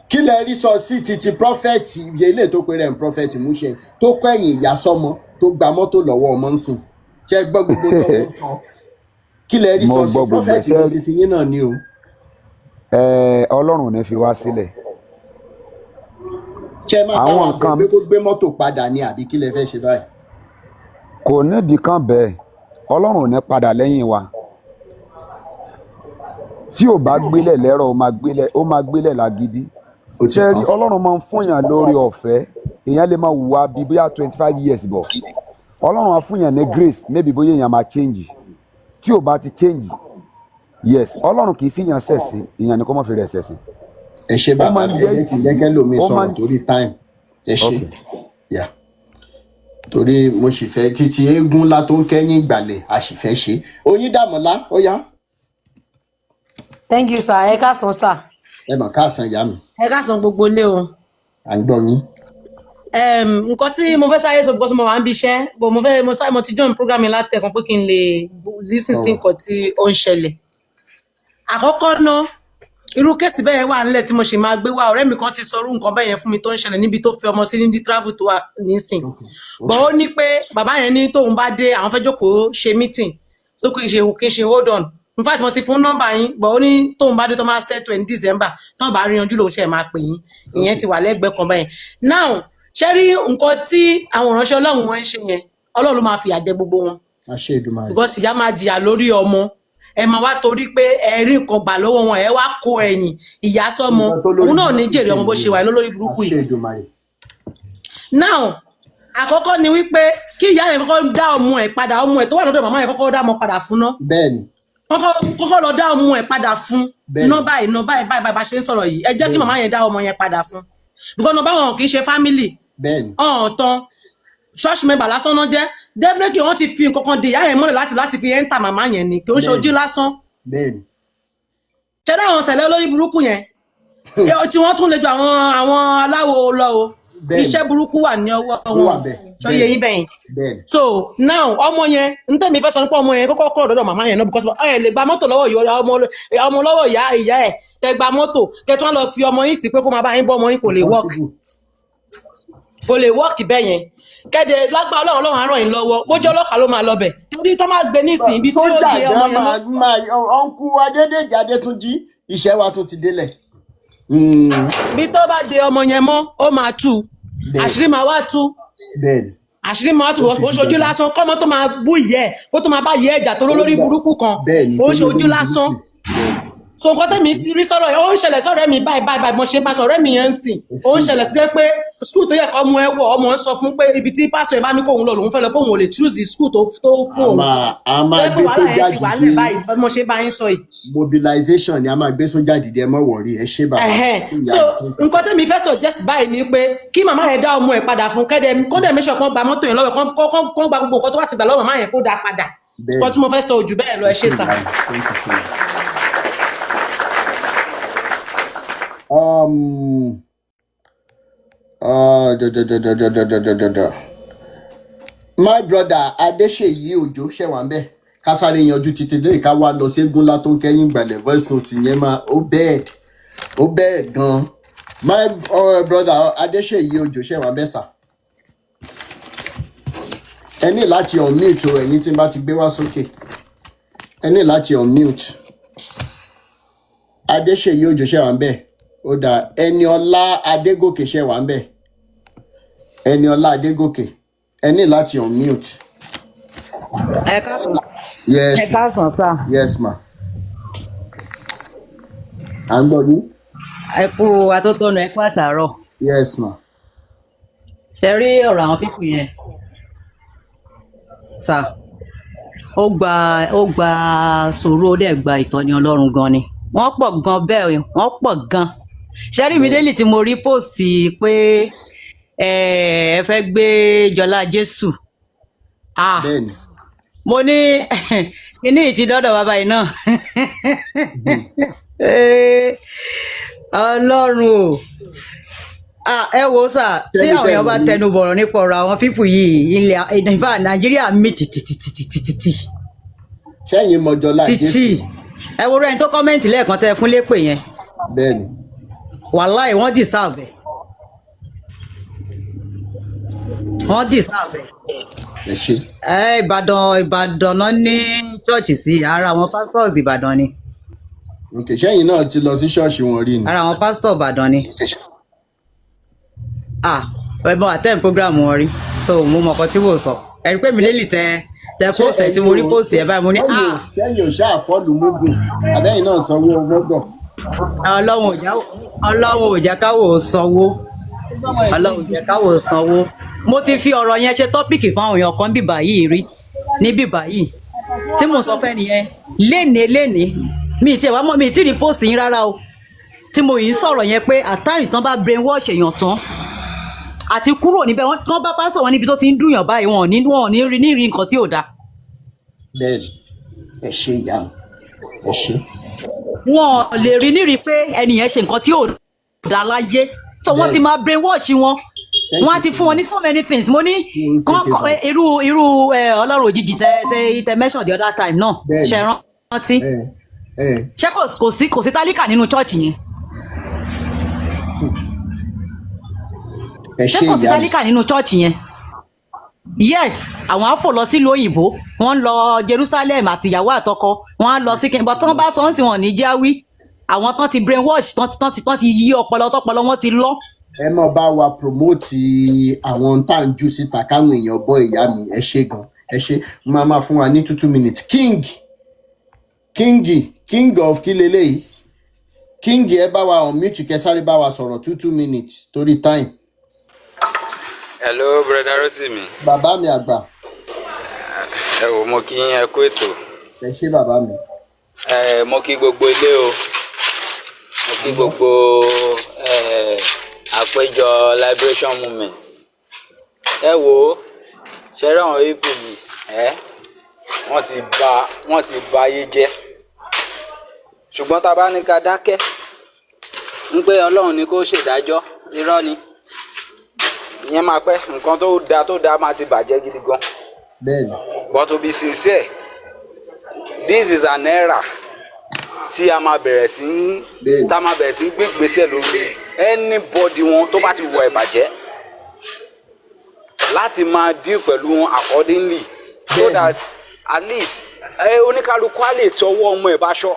S4: Kí lẹ rí sọ sí ti prophet ilé tó pe rẹ̀ ń prophet Múṣẹ, tó kẹ́yìn ìyá sọ́mọ, tó gba mọ́tò lọ́wọ́ ọmọ ń sìn? Ṣé ẹ gbọ́ gbogbo tó ń sọ? Kí lẹ rí
S5: Mo
S4: sọ sí
S5: gbọ́ gbogbo ẹ̀.
S4: prophet
S5: Ṣe
S4: ní titi yín náà ni o?
S5: Ẹ Ọlọ́run ò ní fi wá sílẹ̀.
S4: Ṣé ẹ máa bá
S5: Àwọn
S4: wa bẹ̀
S5: nǹkan
S4: pé kó gbé mọ́tò padà ni, àbí kí lẹ fẹ́ ṣe báyìí?
S5: Kò nídìí kan bẹ́ẹ̀, Ọlọ́run ò ní padà lẹ́yìn wa. Tí ò bá gbélẹ̀ lẹ́rọ̀, ó máa gbélẹ̀ lágídí.
S4: Ó ti
S5: Ṣe rí
S4: tán.
S5: Ọlọ́run máa ń fúnyàn lórí ọ̀fẹ́, èèyàn lè máa hùwà bíi bóyá 25 years bọ̀, Ọlọ́run á fúnyàn ní grace, maybe bóyá èèyàn máa change. Tí ò bá ti change, yes, Ọlọ́run kì í fìyàn ṣẹ̀sín, èèyàn ni kó má fi rẹ̀ ṣẹ̀sín.
S4: Ẹ ṣé
S5: Ó
S4: bàbá
S5: máa ń
S4: mi. Ẹ
S5: jẹ́
S4: jẹ́ ti jẹ́ kẹ́lòmíì
S5: ó máa
S4: sọ̀rọ̀
S5: ń
S4: torí time. Ẹ ṣé.
S5: Ok.
S4: Yeah. Torí mo sì fẹ́ títí eégún ńlá tó ń kẹ́yìn ìgbàlẹ̀, a sì fẹ́ ṣe Oyin Dàmọ́lá, ó yá.
S7: Thank you, sir. Ẹ káàsán, sir.
S4: Ẹ mà káàsán, ìyá mi.
S7: Ẹ káàsán gbogbo ilé o.
S4: À ń gbọ́ yín.
S7: Nǹkan tí mo fẹ́ sáré sọ, because mo wà ń bí iṣẹ́, but mo fẹ́ mo sáré, mo ti join program yẹn látẹ̀kan pé kí n lè listen sí
S4: Sọ̀rọ̀.
S7: nǹkan tí ó ń ṣẹlẹ̀. Àkọ́kọ́ ná, irú case bẹ́ẹ̀ wà nílẹ̀ tí mo ṣì máa gbé wá. Ọ̀rẹ́ mi kan ti sọ irú nǹkan bẹ́ẹ̀ yẹn fún mi tó ń ṣẹlẹ̀ níbi tó fi ọmọ sí níbi travel tó wà nísìn. But ó ní pé bàbá yẹn ní tóun bá dé, àwọn fẹ́ jókòó ṣe meeting, so kì í ṣe hold on. In fact, mo ti fún nọ́mbà yín, but ó ní tóun bá dé, tó máa settle ẹ̀ ní December, tó bá rí yanjú lòun ṣe máa pè yín. Ìyẹn ti wà lẹ́gbẹ̀ẹ́ kan bẹ́yẹn. Now, ṣé rí nǹkan tí àwọn ìránṣẹ́ Ọlọ́run wọn ń ṣe yẹn, Ọlọ́run ló máa fìyà jẹ gbogbo wọn.
S4: Àṣẹ Èdùmàrè.
S7: Because ìyá máa jìyà lórí ọmọ. Ẹ máa wá torí pé ẹ rí nǹkan gbà lọ́wọ́ wọn, ẹ wá kó ẹ̀yìn ìyá sọ́mọ.
S4: Nǹkan tó lórí
S7: Òun náà ní
S4: burúkú
S7: jèrè
S4: ṣe
S7: ọmọ bó ṣe
S4: nìyẹn.
S7: wà lólórí burúkú
S4: Àṣẹ
S7: yìí.
S4: Èdùmàrè.
S7: Now, àkọ́kọ́ ni wípé kí ìyá yẹn kọ́kọ́ dá ọmọ ẹ̀ padà, ọmọ ẹ̀ tó wà lọ́dọ̀ màmá yẹn, kọ́kọ́ dá ọmọ padà fún ná. Kọ́kọ́ kọ́kọ́ lọ dá ọmọ ẹ̀ padà fún ná báyìí ná báyìí báyìí báyìí bá ṣe ń sọ̀rọ̀ yìí, ẹ jẹ́ kí màmá yẹn dá ọmọ yẹn padà fún, because náà báwọn kì í ṣe family ọ̀hún tán, church member lásán náà jẹ́. Definitely wọ́n ti fi nǹkan kan de ìyá yẹn mọ́lẹ̀ láti fi enter màmá yẹn ni, kì í ṣe ojú lásán. Ṣẹ́dá àwọn sẹ̀lẹ̀ olórí burúkú yẹn, tí wọ́n tún lè ju àwọn aláwo lọ o. Iṣẹ́ burúkú wà ní ọwọ́
S4: Ó wà
S7: wọn.
S4: bẹ́ẹ̀.
S7: Ṣó yé yín bẹ́yìn?
S4: Bẹ́ẹ̀ni.
S7: So now, ọmọ yẹn n tẹ̀mí fẹ́ sọ nípa ọmọ yẹn, kọ́kọ́ kúrò lọ́dọ̀ màmá yẹn náà, because ẹ lè gba mọ́tò lọ́wọ́ ìyá ọmọ, ọmọ lọ́wọ́ ìyá ẹ̀, kẹ gba mọ́tò, kẹ tún wá lọ fi ọmọ yín tì pé kó máa bá yín bọ́ ọmọ yín, kò lè work.
S4: Possible.
S7: Kò lè work bẹ́ẹ̀ yẹn. Kẹ́dẹ̀ lágbára Ọlọ́run, Ọlọ́run á ràn yín lọ́wọ́. Bójú ọlọ́pàá ló máa lọ bẹ̀, torí tó máa gbé nísìnyí ibi tí ó
S4: Sójà
S7: de ọmọ
S4: gan
S7: yẹn
S4: máa
S7: mọ́.
S4: Máa ọ̀nkú Adédèjì Adétúnjì, iṣẹ́ wa tún ti délẹ̀.
S7: Bí tó bá de ọmọ yẹn mọ́, ó máa tú àṣírí, máa wá tú àṣírí, máa wá tú.
S4: Ó ti
S7: Kò ń
S4: di
S7: ṣojú
S4: dandan.
S7: lásán kọ́mọ tó máa bú ìyẹ́ ẹ̀, kó tó máa bá ìyẹ́ ẹ̀jà tó
S4: Ó
S7: lórí
S4: gbà
S7: burúkú kan.
S4: Bẹ́ẹ̀ni.
S7: Kò ń
S4: Tó
S7: ṣojú
S4: lórí
S7: lásán.
S4: burúkú, bẹ́ẹ̀ni.
S7: So nǹkan tẹ́mi rí sọ̀rọ̀ yẹn, ó ń ṣẹlẹ̀ sọ̀rọ̀ mi báyìí báyìí báyìí, mo ṣe máa sọ̀rọ̀ mi yẹn ń sìn, ó ń ṣẹlẹ̀ sí pé school tó yẹ kọ́ mú ẹ wọ̀, ọmọ ń sọ fún pé ibi tí pásọ̀ ẹ bá ní kóun lọ lòun fẹ́ lọ, pé òun ò lè choose the school tó
S4: A
S7: fún òun.
S4: máa a
S7: Tó
S4: máa
S7: yẹ pé
S4: gbé
S7: wàhálà
S4: sójà
S7: yẹn ti wà ńlẹ̀
S4: dìde.
S7: báyìí bí mo ṣe bá yín sọ yìí.
S4: Mobilization ni a máa gbé sójà dìde, ẹ mọ̀ wọ̀rí. Ẹ ṣé bàbá.
S7: Ẹ̀hẹ́n.
S4: Ìyá
S7: So
S4: mi, thank you.
S7: nǹkan tẹ́mi fẹ́ suggest báyìí ni pé kí màmá yẹn dá ọmọ ẹ̀ padà fún kẹ́dẹ̀, kó dẹ̀ make sure kán gba mọ́tò yẹn lọ́wọ́ ẹ̀, kán gba gbogbo nǹkan tó bá ti gbà lọ́wọ́ màmá yẹn, kó dá padà. Nǹkan tí
S4: Bẹ́ẹ̀ni.
S7: mo fẹ́ sọ ojú bẹ́ẹ̀ lọ.
S4: Ẹ
S7: Ẹ ṣé
S4: ṣé
S7: sà.
S4: ìyá mi, thank you so much. Da, da, da, da, da, da, da, da, da, da. My brother Adéṣèyí Òjó, ṣẹwà ń bẹ? Ká sáré yanjú títí dé, ká wá lọ ségun ńlá tó ń kẹ́yìn gbàlẹ̀. Voice note yẹn máa ó bẹ́ẹ̀, ó bẹ́ẹ̀ gan. My brother Adéṣèyí Òjó, ṣẹwà ń bẹ sà? Ẹ ní láti unmute o. Ẹ̀yin tí n bá ti gbé wá sókè, ẹ ní láti unmute. Adéṣèyí Òjó, ṣẹwà ń bẹ? Ó dà. Ẹniọlá Adégòkè, ṣẹwà ń bẹ? Ẹniọlá Adégòkè, ẹ ní láti unmute.
S8: Ẹ káàsán.
S4: Yes
S8: Ẹ
S4: ma.
S8: káàsán sá.
S4: Yes ma, à ń gbọ́ yín.
S8: Ẹ kú atótónu, ẹ kú àtàárọ̀.
S4: Yes ma.
S8: Ṣe rí ọ̀rọ̀ àwọn people yẹn sá, ó gba sùúrù, ó dẹ̀ gba ìtọ́ni Ọlọ́run gan ni. Wọ́n pọ̀ gan bẹ́ẹ̀, wọ́n pọ̀ gan. Ṣe rí mi
S4: Bẹ́ẹ̀
S8: délì tí mo rí post pé ẹ fẹ́ gbé Jọlá Jésù, ah,
S4: Bẹ́ẹ̀ni.
S8: mo ní kíní yìí ti dọ́dọ̀ bàbá yìí náà. Ọlọ́run o. Ah, ẹ wo sà, tí
S4: Sẹ́ni
S8: àwọn
S4: tẹ́
S8: èèyàn
S4: mọ̀
S8: bá
S4: ní
S8: tẹnu bọ̀rọ̀ nípa ọ̀rọ̀ àwọn people yìí, ilẹ̀, in fact, Nàìjíríà mì tìtìtìtìtì.
S4: Sẹ́yìn mọ Jọlá
S8: Títì.
S4: Jésù?
S8: Ẹ wo ẹni tó comment lẹ́ẹ̀kan tẹ́ ẹ fún lépè yẹn.
S4: Bẹ́ẹ̀ni.
S8: Wàláì, wọ́n deserve ẹ̀, wọ́n deserve ẹ̀.
S4: Ẹ ṣe.
S8: Ẹ Ìbàdàn, Ìbàdàn náà ní church sí. Ara àwọn pastors Ìbàdàn ni.
S4: Ok, sẹ́yìn náà ti lọ sí ṣọ́ọ̀ṣì wọn rí ni?
S8: Ara àwọn pastor Ìbàdàn ni. Ah, ẹ mọ attend program wọn rí, so mo mọ nǹkan tí mò ń sọ. Ẹ rí pé mi lélì tẹ
S4: Ṣé
S8: post ẹ tí
S4: ẹ̀yin
S8: mo rí
S4: ò
S8: post ẹ báyìí, mo ní
S4: sẹ́yìn ò
S8: ah.
S4: Sẹ́yìn ò ṣáà follow mógùn, àbẹ́yìn náà sanwó mọ́gàn?
S8: Ọlọ́run ò jẹ́ káwọ́ ò sanwó. Ọlọ́run ò jẹ́ káwọ́ ò sanwó. Mo ti fi ọ̀rọ̀ yẹn ṣe topic fún àwọn èèyàn kan bíbà yìí rí ní bíbà yìí tí mo sọ fẹ́ nìyẹn. Lénìí lénìí, mi ì tiẹ̀ wá mọ̀, mi ì tí ì rí post yín rárá o, tí mo yìí ń sọ̀rọ̀ yẹn pé at times tán bá brainwash èèyàn tán àti kúrò níbẹ̀, wọ́n tán bá pásọ̀ wọn níbi tó ti ń dùnyàn báyìí, wọn ò ní rí ní rí nǹkan tí ò dáa.
S4: Bẹ́ẹ̀ni, ẹ ṣe ìyá mi, ẹ ṣe.
S8: Wọn ò lè rí nírí pé ẹnìyẹn ṣe nǹkan tí ò dáa láyé, so wọ́n ti
S4: Bẹ́ẹ̀ni.
S8: máa brainwash wọn.
S4: Thank
S8: Wọ́n á
S4: you
S8: ti
S4: so
S8: fún wọn ní
S4: much.
S8: so many things. Mo ní
S4: Fún
S8: kán
S4: kékeré.
S8: irú Ọlọ́run òjijì tẹ mention the other time náà. Ṣe rántí?
S4: Ẹ ẹ.
S8: Ṣé kò sí tálíkà nínú church yẹn?
S4: Ẹ
S8: Ṣé
S4: ṣe
S8: kò sí
S4: ìyá mi.
S8: tálíkà nínú church yẹn? Yet àwọn á fò lọ sílùú òyìnbó, wọ́n ń lọ Jerusalem, àtìyàwó àtọkọ wọ́n á lọ sí kí n bọ tí wọ́n bá sọ ń sìn, wọn ní jáwí. Àwọn tán ti brainwash, tán ti yí ọpọlọ, tọpọlọ wọn ti lọ.
S4: Ẹ mọ bá wa promote àwọn tá à ń jù síta káwọn èèyàn bọ. Ìyá mi, ẹ ṣe gan, ẹ ṣe. Máa fún wa ní 2 minutes. King of kí leléyìí? King, ẹ bá wa unmute, kẹ sáré bá wa sọ̀rọ̀ 2 minutes torí time.
S9: Hello, brother Rotimi.
S4: Bàbá mi àgbà.
S9: Ẹ wò, mo kí yín, ẹ kú ètò.
S4: Ẹ ṣé, bàbá mi.
S9: Ẹ mo kí gbogbo ilé o, mo kí gbogbo àpéjọ liberation movement. Ẹ wò ó, ṣe rí àwọn people yìí, ẹ wọ́n ti ba ayé jẹ́, ṣùgbọ́n tá a bá ní ká dákẹ́ ń pé Ọlọ́run ní kó ṣèdájọ́, irọ́ ni ìyẹn máa pẹ́. Nǹkan tó dáa tó dáa máa ti bàjẹ́ gidi gan. But to be sincere, this is an era tí a máa bẹ̀rẹ̀ sí ń tá a máa bẹ̀rẹ̀ sí ń gbé ìgbésẹ̀ lórí anybody wọn tó bá ti wọ ìbàjẹ́, láti máa deal pẹ̀lú wọn accordingly, so that at least ẹ oníkálukú á lè tọwọ́ ọmọ ẹ̀ báṣọ.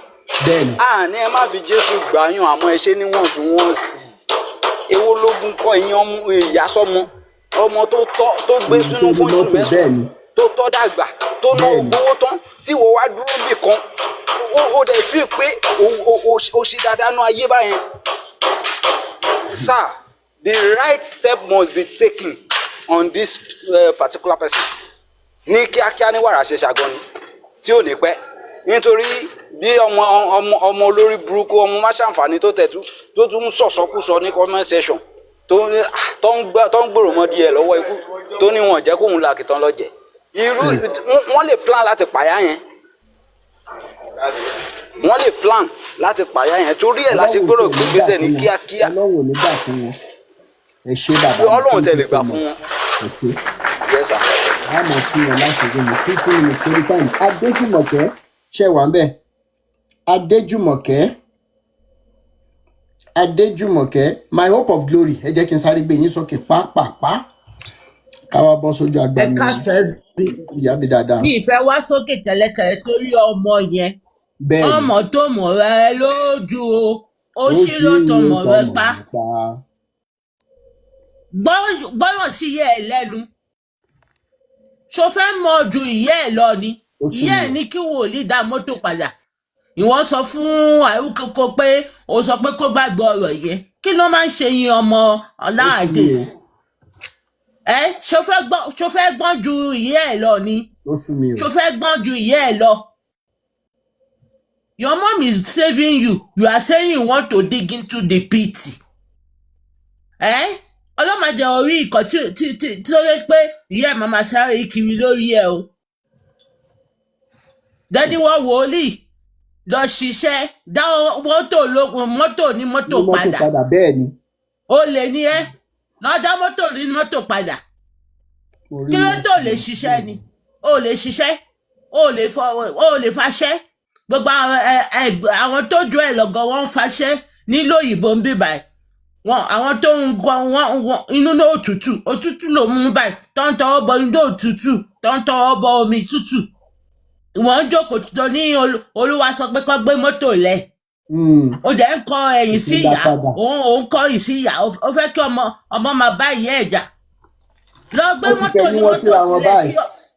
S9: À ní ẹ má fi Jésù gbàyàn, àmọ́ ẹ ṣe níwọ̀ntúnwọ̀nsì. Èwo lógún kọ́ ìyẹn ọmọ ìyá sọ́mọ, ọmọ tó tọ́, tó gbé sínú
S4: Tó
S9: fún oṣù
S4: mọ́tò
S9: 9, tó tọ́ dàgbà, tó ná owó tán, tí wọ́n wá dúró bì kan. Ó dẹ̀ fi pé o ṣe dáadáa nú ayé báyẹn. Sir, the right step must be taken on this particular person ní kíákíá, ní wàrà ṣe ṣàgọ́ ni tí ò ní pẹ́, nítorí bí ọmọ olórí burúkú, ọmọ má ṣàǹfààní tó tẹ̀tú, tó tún ń sọ̀sọ́kúsọ ní comment section, tó ń gbèrò mọ́ díẹ̀ lọ́wọ́ ikú tó ní wọn jẹ́ kóun là kìtàn lọ́jẹ̀. Irú wọ́n lè plan láti pàyà yẹn, wọ́n lè plan láti pàyà yẹn. Torí ẹ̀ la ṣe
S4: Ọlọ́run
S9: gbọ́dọ̀
S4: tí ò ní gbà
S9: gbégbésẹ̀ ní
S4: fún wọn.
S9: kíákíá.
S4: Ọlọ́run ò ní gbà fún wọn. Ẹ ṣé, bàbá mi.
S9: Ọlọ́run
S4: Thank
S9: tẹ̀
S4: you
S9: lè
S4: so
S9: gbà fún
S4: much.
S9: wọn.
S4: Ẹ ṣé.
S9: Yes, sir.
S4: A mọ̀ tí wọn láti rí mi 2 minutes torí time. Adéjùmọ̀kẹ́, ṣe wà ń bẹ̀? Adéjùmọ̀kẹ́, Adéjùmọ̀kẹ́, my hope of glory, ẹ jẹ́ kí n sáré gbé yín sókè pápápá, káwá bọ́ sójú
S10: Ẹ
S4: agbami.
S10: káàsán rí.
S4: Ìyá mi dáadáa.
S10: Mi ìfẹ́ wá sókè tẹ́lẹ̀tẹ́lẹ̀ torí ọmọ yẹn.
S4: Bẹ́ẹ̀ ni.
S10: Ọmọ tó mọ̀ rẹ lójú o, ó
S4: Ó
S10: ṣí ló
S4: ṣí
S10: tọmọ rẹ
S4: tọmọ
S10: pa.
S4: pa.
S10: Gbọ́rọ̀ sí ìyá ẹ̀ lẹ́nu. Ṣo fẹ́ mọ̀ ju ìyá ẹ̀ lọ ni?
S4: Ó sú
S10: Ìyá
S4: mi.
S10: ẹ̀ ní kí wòlíì dá mọ́tò padà. Ìwọ sọ fún àrùkókó pé o sọ pé kó gbàgbọ́ ọ̀rọ̀ yẹn. Kí ló máa ń ṣe yín ọmọ
S4: Ó sú mi o.
S10: nowadays? Ẹ ṣo fẹ́ gbọ́n ju ìyá ẹ̀ lọ ni?
S4: Ó sú mi o.
S10: Ṣo fẹ́ gbọ́n ju ìyá ẹ̀ lọ? Your mom is saving you. You are saying you want to dig into the pit. Ẹ ọlọ́màjẹ orí ìkọ́ tí ó yẹ pé ìyá ẹ̀ máa ma sáré kiri lórí ẹ o. Daddy, wọ́n wòlíì lọ ṣiṣẹ́, dá mọ́tò mọ́tò ní mọ́tò
S4: Ní mọ́tò
S10: padà.
S4: padà, bẹ́ẹ̀ ni.
S10: Ó lè ní ẹ lọ dá mọ́tò ní mọ́tò padà.
S4: Mo rí
S10: Kí ló tó lè
S4: mọ́tò.
S10: ṣiṣẹ́ ni? Ó lè ṣiṣẹ́, ó lè faṣẹ́. Gbogbo àwọn ẹ ẹ àwọn tó ju ẹ lọ́gọ́ wọ́n ń faṣẹ́ nílò òyìnbó ń bí báyìí. Wọn àwọn tó ń gbọ́ wọn inú náà, òtútù òtútù ló mú báyìí, tó ń tọwọ́ bọ inú òtútù, tó ń tọwọ́ bọ omi tútù. Wọ́n ń jókòó tó ní Olúwa sọ pé kó gbé mọ́tò lẹ̀. Ó dẹ̀ ń kọ ẹ̀yìn sí
S4: Ó dá
S10: ìyá.
S4: padà.
S10: Òun kọ ẹ̀yìn sí ìyá. Ó fẹ́ kí ọmọ máa bá ìyá ẹ̀ jà. Lọ gbé
S4: Ó ti
S10: mọ́tò
S4: kẹ̀yìn
S10: ní
S4: wọn
S10: mọ́tò
S4: síra wọn
S10: sílẹ̀
S4: báyìí.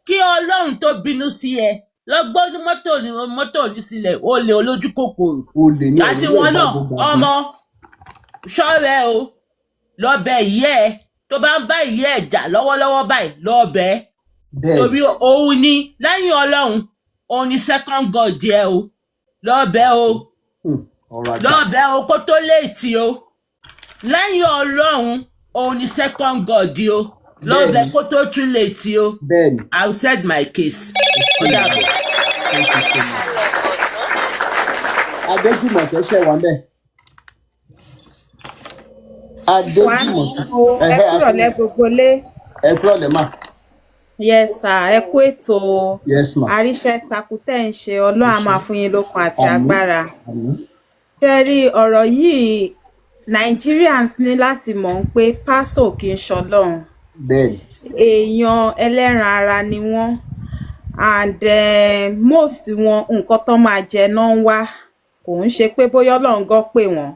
S10: Kí Ọlọ́run tó bínú sí ẹ, lọ gbé ní mọ́tò ní mọ́tò ní sílẹ̀. Ó lè olójú kòkòrò.
S4: Olè ní
S10: Àti
S4: ẹ̀yìn
S10: wọn
S4: náà
S10: náà
S4: gbàgbọ́ gbàgbọ́.
S10: Ọmọ ṣọ́rẹ́ o, lọ bẹ ìyá ẹ. Tó bá ń bá ìyá ẹ jà lọ́wọ́lọ́wọ́ báyìí, lọ bẹ ẹ́. Torí òun ni, lẹ́yìn Ọlọ́run, òun ni second god ẹ o. Lọ bẹ o.
S4: Ọ̀rọ̀ àgbà.
S10: Lọ bẹ o kó tó léètì o. Lẹ́yìn Ọlọ́run, òun ni second god o. Lọ bẹ kó tó tún léètì o. I said my case. Ó dàbọ̀.
S4: Thank you so much. Adéjùmọ̀kẹ́, ṣẹ̀ wá mẹ́.
S11: Wà
S4: Adéjùmọ̀kẹ́.
S11: O, ẹ
S4: Ẹ̀hẹ́
S11: kúrọ̀lẹ́ gbogbo lé.
S4: Ẹ kúrọ̀lẹ́ mà.
S11: Yes sir, ẹ kú ètò.
S4: Yes ma.
S11: Àríṣẹ́ takun tẹ́ ń ṣe, Ọlọ́run á máa fún yín lókun àti
S4: Àmín.
S11: agbára.
S4: Àmín.
S11: Ṣé rí ọ̀rọ̀ yìí, Nigerians ní láti mọ̀ ń pé pásítọ̀ kì í ṣọlọ́run. Èèyàn ẹlẹ́ran ara ni wọ́n, and most wọn, nǹkan tán máa jẹ náà ń wá. Kò ń ṣe pé bóyá Ọlọ́run gan pè wọ́n.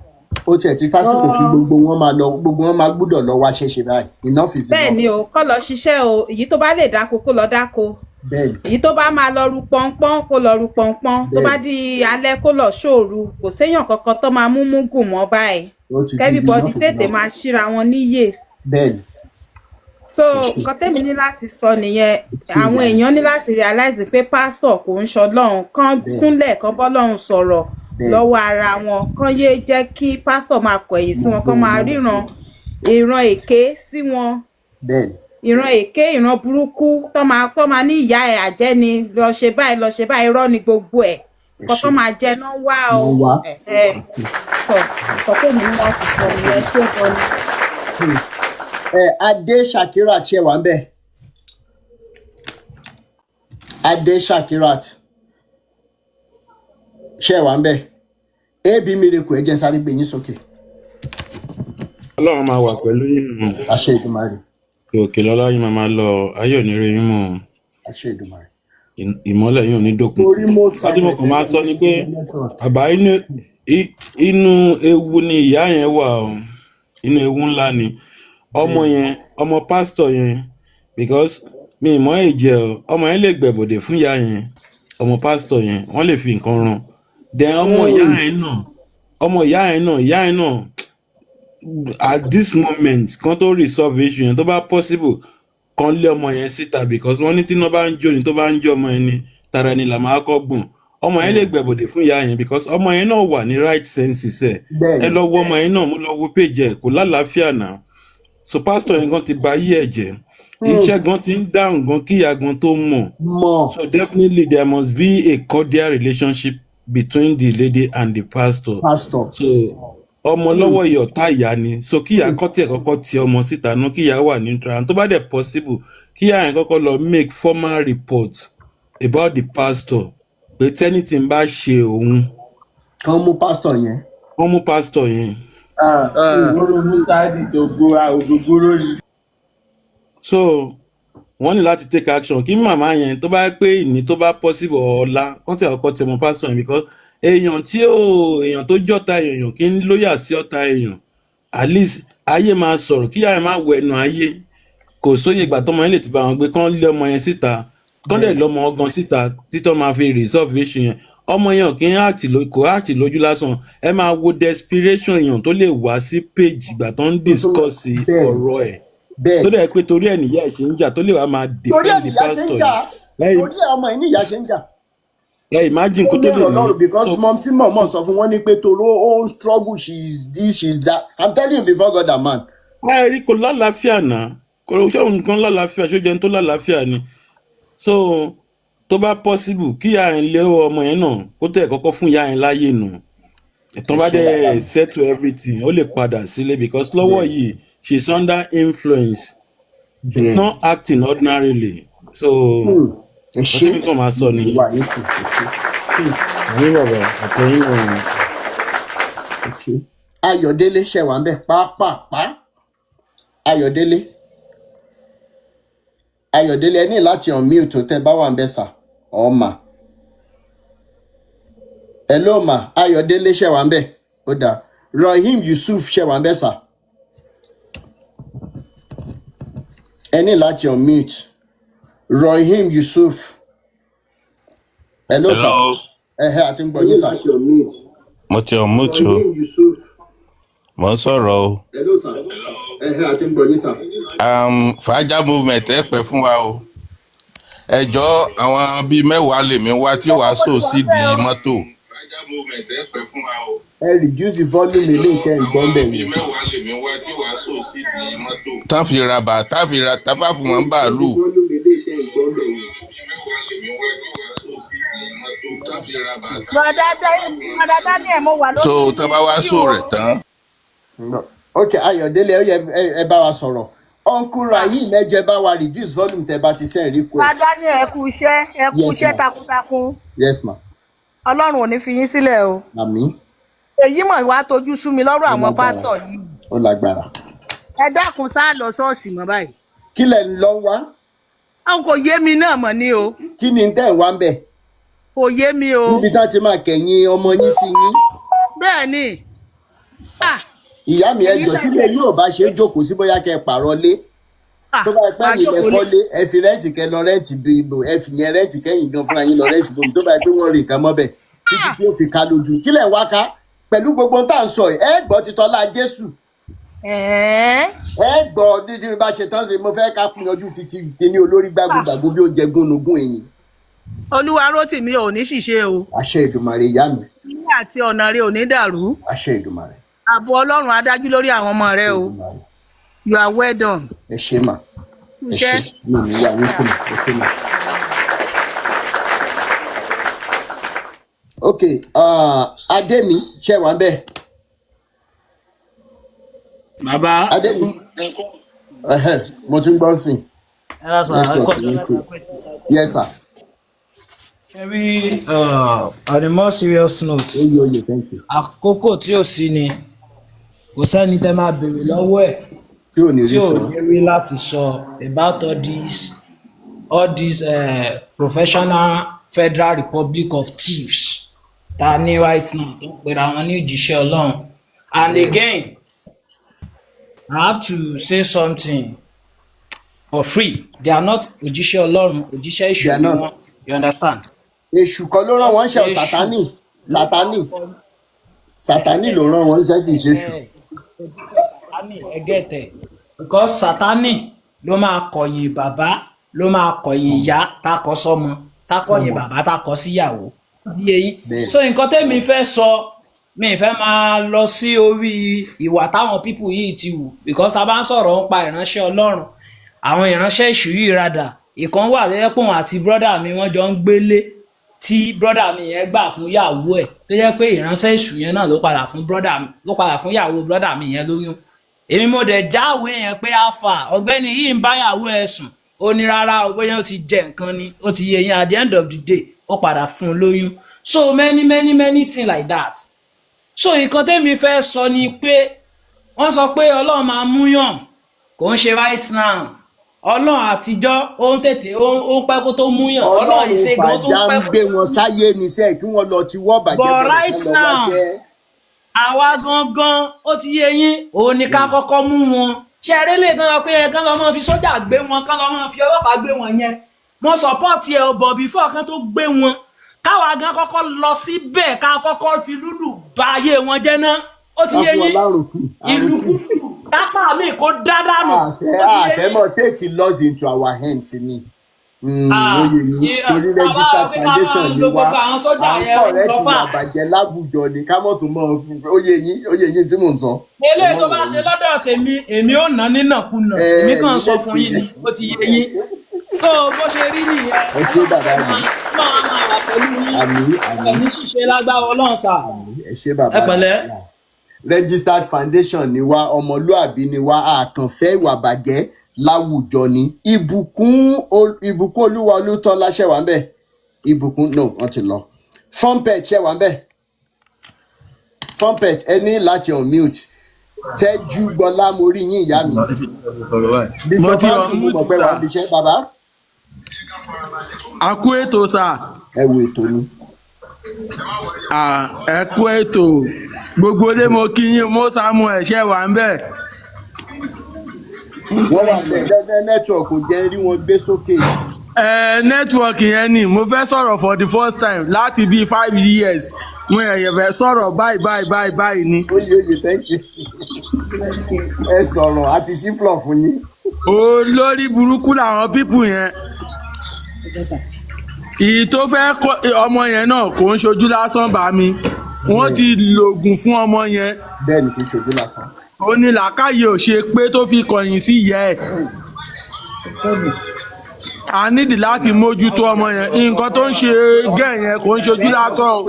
S4: Ó tiẹ̀ ti tásìkò kí gbogbo wọn máa lọ, gbogbo wọn máa gbúdọ̀ lọ wá ṣẹ̀ṣẹ̀ báyìí. Enough is
S11: Bẹ́ẹ̀
S4: enough.
S11: ni o, kọ́ lọ ṣiṣẹ́ o. Èyí tó bá lè dáko, kó lọ dáko. Èyí tó bá máa lọ ru pọ́npọ́n, kó lọ ru pọ́npọ́n. Tó bá di alẹ́, kó lọ ṣòru. Kò séèyàn kankan tó máa mú múgùn mọ́ báyìí.
S4: Ó ti di
S11: Everybody
S4: enough is
S11: tètè
S4: enough.
S11: máa ṣíra wọn níyè. So nǹkan tẹ́mi ní láti sọ nìyẹn.
S4: Ṣé
S11: Àwọn
S4: ìyá
S11: èèyàn ní láti realize pé pásítọ̀ kò ń ṣọlọ́run. Kán kúnlẹ̀, kán bọ́lọ́run sọ̀rọ̀ lọ́wọ́ ara wọn. Kán yéé jẹ́ kí pásítọ̀ máa kọ̀yìn sí wọn, kán máa ríran ìran èké sí wọn, ìran èké, ìran burúkú tó máa ní ìyá ẹ̀ àjẹ́ ni, lọ ṣe báyìí, lọ ṣe báyìí. Irọ́ ni gbogbo ẹ̀.
S4: Ẹ
S11: Nǹkan
S4: ṣé.
S11: tó máa jẹ náà wá o.
S4: Wọ́n wá.
S11: Ẹ̀hẹ́. Sọ nǹkan tẹ́mi ní láti sọ nìyẹn. Ṣé gan ni.
S4: Ẹ Adé Shakirat, ṣe wà ń bẹ̀? Adé Shakirat, ṣe wà ń bẹ̀? Ab Miracle, ẹ jẹ́ n sáré gbé yín sókè.
S12: Ọlọ́run máa wà pẹ̀lú yín o.
S4: Àṣẹ Ìdùmarè.
S12: Òkè lọ́lá yín máa máa lọ, ayé ò ní rí yín mọ́ o.
S4: Àṣẹ Ìdùmarè.
S12: Ìmọ́lẹ̀ yín ò ní dópin.
S4: Torí mo
S12: Nǹkan tí mo kàn máa sọ ni pé
S4: network.
S12: Bàbá, inú ewu ni ìyá yẹn wà o. Inú ewu ńlá ni ọmọ yẹn, ọmọ pásítọ̀ yẹn, because mi ì mọ̀ èjì ẹ̀ o. Ọmọ yẹn lè gbẹ̀bọ̀dẹ̀ fún ìyá yẹn. Ọmọ pásítọ̀ yẹn, wọ́n lè fi nǹkan ràn. Then ọmọ ìyá yẹn náà, ọmọ ìyá yẹn náà, ìyá yẹn náà, at this moment kan tó resolve issue yẹn, tó bá possible, kan lé ọmọ yẹn síta, because wọ́n ní tí iná bá ń jó ni, tó bá ń jó ọmọ yẹn ni, tara ẹni là máa kọ́ gbọ̀n. Ọmọ yẹn lè gbẹ̀bọ̀dẹ̀ fún ìyá yẹn, because ọmọ yẹn náà wà ní right senses ẹ̀. Ẹ lọ wo ọmọ yẹn náà, mo lọ wo page ẹ̀, kò lálàáfíà náà. So pastor yẹn gan ti ba ayé ẹ̀ jẹ́. Iṣẹ́ gan ti ń dáhùn gan kí ìyá gan tó mọ̀.
S4: Mọ̀.
S12: So definitely there must be a cordial relationship between the lady and the pastor.
S4: Pastor.
S12: So ọmọ lọ́wọ́ yìí, ọ̀tá ìyá ni. So kí ìyá kọ́ tiẹ̀ kọ́kọ́ ti ọmọ síta náà, kí ìyá wà neutral, and tó bá dẹ̀ possible, kí ìyá yẹn kọ́kọ́ lọ make formal report about the pastor, pé tí anything bá ṣe òun,
S4: Kàn mú pastor yẹn.
S12: Wọ́n mú pastor yẹn.
S13: Ògógóró mustadi tó gbóra ògógóró ni.
S12: So wọ́n ní láti take action, kí màmá yẹn, tó bá pé ìní, tó bá possible, ọ̀la kán tí ọkọ tẹmọ pastor yẹn, because èèyàn tí ó èèyàn tó jọ́ta èèyàn kí ń lóyà sí ọ̀tá èèyàn. At least ayé máa sọ̀rọ̀, kí ìyá yẹn máa wẹnu ayé. Kò sóye ìgbà tọmọ yẹn lè ti bá wọn gbé. Kán lé ọmọ yẹn síta, kán dẹ̀ lọ́mọ gan síta títọ́ máa fi resolve issue yẹn. Ọmọ yẹn ò kí ń act kò act lójú lásán. Ẹ máa wo desperation èèyàn tó lè wá sí page ìgbà tó ń discuss ọ̀rọ̀ ẹ̀, tó dẹ̀ pé torí ẹ̀ níyà ẹ̀ ṣe ń jà, tó lè wá máa
S4: Torí ẹ̀
S12: defend the
S4: níyà ṣe ń
S12: pastor
S4: jà.
S12: yẹn.
S4: Torí ẹ̀ ọmọ ẹ̀ níyà ṣe ń jà.
S12: Ẹ imagine
S4: Ó
S12: kó tó
S4: ní
S12: lè
S4: ọ̀rọ̀
S12: ní
S4: lọ́rùn because
S12: so
S4: mom tí mọ̀mọ́ sọ fún wọn ní pé toró ó ń struggle, she is this, she is that. I'm telling you before God and man.
S12: Ẹ rí, kò lálàáfíà náà. Kò ṣé òun nǹkan lálàáfíà, ṣó jẹun tó lálàáfíà ni? So tó bá possible, kí ìyá yẹn lé ọmọ yẹn náà, kó tẹ̀ kọ́kọ́ fún ìyá yẹn láàyè nù. Ìtàn bá
S4: Ẹ ṣe bàbá
S12: dẹ̀
S4: mi.
S12: settle everything, ó lè padà sílé, because lọ́wọ́ yìí she is under influence, she's not acting ordinarily. So
S4: Ẹ
S12: nǹkan
S4: ṣe
S12: tí mi kàn máa sọ nìyẹn.
S4: Wà ní tù, ẹ ṣe.
S12: Àmì bàbá àtẹ̀yìn náà.
S4: Ẹ ṣe. Ayọ̀délé, ṣe wà ń bẹ̀ pápápá? Ayọ̀délé, Ayọ̀délé, ẹ ní láti unmute tẹ́ bá wà ń bẹ̀, sà ọ̀ma. Hello ma, Ayọ̀délé, ṣe wà ń bẹ̀? Ó dáa. Rahim Yusuf, ṣe wà ń bẹ̀, sà? Ẹ ní láti unmute. Rahim Yusuf, hello sà.
S14: Hello.
S4: Ẹ̀hẹ́, àti ń gbọ́ yín, sà.
S14: Mo ti unmute o.
S4: Rahim Yusuf.
S14: Mo ń sọ̀rọ̀ o.
S4: Hello sà, ẹ̀hẹ́, àti ń gbọ́ yín, sà.
S14: Fàájà movement, ẹ pẹ́ fún wa o. Ẹ jọ, àwọn bíi 10 lèmi wá tí wàá sò sí di mọ́tò.
S4: Ẹ reduce the volume eléyìí tẹ́ ń gbọ́ ń bẹ̀ yẹn.
S14: Tán fi ra bà, tá fi ra, tá fà fún wọn bàálù.
S15: Bọ̀dá Daniel, mo wà
S14: So
S15: lórí
S14: tán bá wá
S15: queue
S14: sò
S15: o.
S14: rẹ̀ tán.
S4: Ok, Ayọ̀délé, ó yẹ ẹ bá wa sọ̀rọ̀. Uncle Rahim, ẹ jẹ́ bá wa reduce volume tẹ́ bá ti send
S15: Bọ̀dá
S4: request.
S15: Daniel, ẹ kú iṣẹ́, ẹ kú
S4: Yes
S15: iṣẹ́
S4: ma.
S15: takuntakun.
S4: Yes ma.
S15: Ọlọ́run ò ní fi yín sílẹ̀ o.
S4: Àmì.
S15: Èyí mọ̀ wá tójú sú mi lọ́rọ̀
S4: Ó
S15: àwọn
S4: lágbára.
S15: pásítọ̀ yìí.
S4: Ó lágbára.
S15: Ẹ dákun, sáà lọ ṣọ́ọ̀ṣì mọ́ báyìí.
S4: Kí lẹ̀ ń lọ wá?
S15: Àwọn kò yé mi náà mọ̀ ní o.
S4: Kí ni tẹ́ ń wá ń bẹ̀?
S15: Kò yé mi o.
S4: Níbi tá ti máa kẹ̀yìn ọmọ yín sí yín.
S15: Bẹ́ẹ̀ ni. Ah,
S4: Ìyá mi, ẹ
S15: èyí
S4: jọ,
S15: náà
S4: kí lè yóò bá ṣe é jókòó sí, bóyá kẹ́ ẹ pààrọ̀ lé.
S15: Ah,
S4: Tó bá pẹ́
S15: máa
S4: yín lẹ
S15: jókòó lé.
S4: kọ́lé, ẹ fi rent, kẹ́ lọ rent bí ibò, ẹ fi yẹn rent, kẹ́yìn gan fúnra yín lọ rent bòmí, tó bá yẹ pé wọ́n rí nǹkan mọ́bẹ̀ títí tí ó fi ká lójú. Kí lẹ̀ ń wá ká? Pẹ̀lú gbogbo ohun tá à ń sọ yìí, ẹ gbọ́ titọ́lá Jésù.
S15: Ẹ̀ẹ́.
S4: Ẹ gbọ́ dídí bá ṣe tán sí, mo fẹ́ ká yanjú títí kíní olórí gbágungbàgun bí ó jẹ gúnugún ẹ̀yìn.
S15: Olúwa Rótìmí, ò ní ṣìṣe o.
S4: Àṣẹ Ìdùmarè, ìyá mi.
S15: Ilé àti ọ̀nà rẹ ò ní dàrú.
S4: Àṣẹ Ìdùmarè.
S15: Ààbò Ọlọ́run á dájú lórí àwọn ọmọ rẹ o.
S4: Ìdùmarè.
S15: You are well done.
S4: Ẹ ṣé mà. Ẹ ṣé.
S15: Iṣẹ́.
S4: Mi ò ní yá yín kùnà. Ẹ ṣé mà. Ok, Adémi, ṣe wà ń bẹ̀?
S16: Bàbá.
S4: Adémi. Ẹhẹ́, mo ti ń gbọ́ sí i.
S16: Ẹ bá sọ
S4: Network
S16: àkọ́
S4: yín kù. Yes sir.
S16: Ṣebí, on a more serious note,
S4: Oye oye, thank you.
S16: àkókò tí ò sí ni kò sẹ́ni tẹ́ máa béèrè lọ́wọ́ ẹ̀
S4: Tí ò ní
S16: tí
S4: rí
S16: ò
S4: sọ.
S16: ní rí láti sọ about all these professional Federal Republic of Thieves ta ní right now tó ń pera wọn ní òjíṣẹ́ Ọlọ́run. And again, I have to say something for free. They are not òjíṣẹ́ Ọlọ́run, òjíṣẹ́
S4: They
S16: èṣù
S4: are
S16: ni
S4: not.
S16: wọ́n. You understand?
S4: Èṣù kan ló rán wọn ṣe o.
S16: Èṣù
S4: Sátánì,
S16: ló máa
S4: Sátánì,
S16: kọ.
S4: Sátánì ló rán wọn ṣe, kì í ṣe èṣù.
S16: Sátánì, ẹ gẹ̀tẹ̀, because Sátánì ló máa kọ̀yìn bàbá, ló máa kọ̀yìn ìyá, takọ sọ́mọ, takọ̀yìn
S4: Sọmọ.
S16: bàbá, takọ síyàwó. Ó ti yé yín?
S4: Bẹ́ẹ̀.
S16: So nǹkan tẹ́mi fẹ́ sọ, mi ì fẹ́ máa lọ sí orí ìwà táwọn people yìí ti wù, because tá a bá ń sọ̀rọ̀ ń pa ìránṣẹ́ Ọlọ́run, àwọn ìránṣẹ́ èṣù yìí radà. Ìkan wà tó jẹ́ pé òun àti brọ́dà mi wọ́n jọ ń gbélé, tí brọ́dà mi yẹn gbà fún ìyàwó ẹ̀, tó jẹ́ pé ìránṣẹ́ èṣù yẹn náà ló padà fún brọ́dà mi, ló padà fún ìyàwó brọ́dà mi yẹn lóyún. Èmi mo dẹ̀ jáwé yẹn pé alfa ọ̀gbẹ́ni yìí ń báyàwó ẹ̀ sùn. Ó ní rárá o, bóyá ó ti jẹ nǹkan ni. Ó ti yé yín? At the end of the day, ó padà fún un lóyún. So many, many, many things like that. So nǹkan tẹ́mi fẹ́ sọ ni pé wọ́n sọ pé Ọlọ́run máa múyàn, kò ń ṣe right now. Ọlọ́run àtijọ́, ó ń tètè, ó ń pẹ́ kó tó múyàn. Ọlọ́run
S4: Ọlọ́run
S16: ìṣègùn, ó tún
S4: fàjà ń
S16: pẹ́ kó
S4: gbé
S16: tó
S4: wọn sáyé níṣẹ́, kí wọ́n lọ ti wọ́ bàjẹ́
S16: But
S4: bọ̀lẹ̀
S16: right
S4: kán lọ
S16: now,
S4: wáṣẹ́.
S16: àwa gangan, ó ti yé yín, òun ni ká kọ́kọ́ mú wọn. Ṣe eré lè tán lọ pé ẹ kán lọ máa fi sójà gbé wọn, kán lọ máa fi ọlọ́pàá gbé wọn yẹn, mo support ẹ o, but before kán tó gbé wọn, káwa gan kọ́kọ́ lọ síbẹ̀, ká kọ́kọ́ fi lúlù ba ayé wọn jẹ́ ná. Ó ti
S4: Ká
S16: yé
S4: fún wọn
S16: yín?
S4: lárùnkù
S16: Ìlú
S4: àrùnkù.
S16: kápá mi kò dá dànù.
S4: Àfẹ́
S16: Ó ti yé
S4: àfẹ́
S16: yín?
S4: mọ̀ take laws into our hands ni.
S16: Ah,
S4: Ó yé yín, torí
S16: tá a bá
S4: registered
S16: pé ká máa
S4: foundation ni
S16: lo
S4: wá,
S16: gbogbo àwọn sójà
S4: à ń
S16: yẹn, ó ń
S4: correct
S16: lọ
S4: ìwà
S16: fà.
S4: àbàjẹ́ láwùjọ ni, ká mọ̀ tó mọ̀. Ó yé yín, ó yé yín tí mò ń sọ. Ẹ
S16: Eléyìí
S4: mọ̀
S16: tó bá ṣe
S4: wọ̀nyí.
S16: lọ́dọ̀ tèmi, èmi ò ná nínàkúnà.
S4: Ẹ
S16: Èmi kàn ń
S4: ẹ̀yin
S16: sọ
S4: lè
S16: fún
S4: pè
S16: yín ni, ó ti yé yín? Tó bó ṣe rí nìyẹn.
S4: Ẹ ṣé
S16: Ọlọ́run
S4: bàbá
S16: dẹ̀
S4: mi.
S16: máa máa wà pẹ̀lú yín.
S4: Àmín, àmín.
S16: Ẹ̀mí ṣìṣe lágbára Ọlọ́run sà.
S4: Ẹ ṣé bàbá
S16: Ẹ
S4: mi.
S16: pẹ̀lẹ́.
S4: Registered foundation ni wá, ọmọlúàbí ni wá, àkànfẹ́ ìwà bàjẹ́ láwùjọ ni. Ìbùkún Ìbùkún Olúwa Olútọ́lá, ṣẹ̀ wá ń bẹ̀? Ìbùkún, no, wọ́n ti lọ. Trumpet, ṣẹ̀ wá ń bẹ̀? Trumpet, ẹ ní láti unmute. Tẹ́jú Gbọ́lá, mo rí yín, ìyá mi.
S13: Mo
S4: Bishop
S13: ti
S4: Andrew, mo mọ̀
S13: unmute
S4: pé wà
S13: sà.
S4: ń bíṣẹ́ bàbá.
S13: A kú ètò sà.
S4: Ẹ wo ètò ni.
S13: Ah, ẹ kú ètò gbogbo ilé, mo kí yín. Mo Samuel, ṣe wà ń bẹ̀?
S4: Wọ́n wà bẹ́ẹ̀, network kò jẹ́ rí wọn gbé sókè.
S13: Ẹ network yẹn ni mo fẹ́ sọ̀rọ̀ for the first time láti bíi 5 years. Mo ẹ̀yẹ̀ fẹ́ sọ̀rọ̀ báyìí báyìí báyìí báyìí ni.
S4: Oyè oyè, thank you. Ẹ sọ̀rọ̀ àti síflọ̀ fún yín.
S13: Olórí burúkú làwọn people yẹn. Ìyí tó fẹ́ kọ́ ọmọ yẹn náà kò ń ṣojú lásán bá mi. Wọ́n ti lògùn fún ọmọ yẹn.
S4: Bẹ́ẹ̀ ni, kì í ṣojú lásán.
S13: Ó ní làákàyè ò ṣe pé tó fi kọ̀yìn sí ìyá ẹ̀. A nídìí láti mójútó ọmọ yẹn. Nǹkan tó ń ṣe gẹ̀ yẹn kò ń ṣojú lásán o.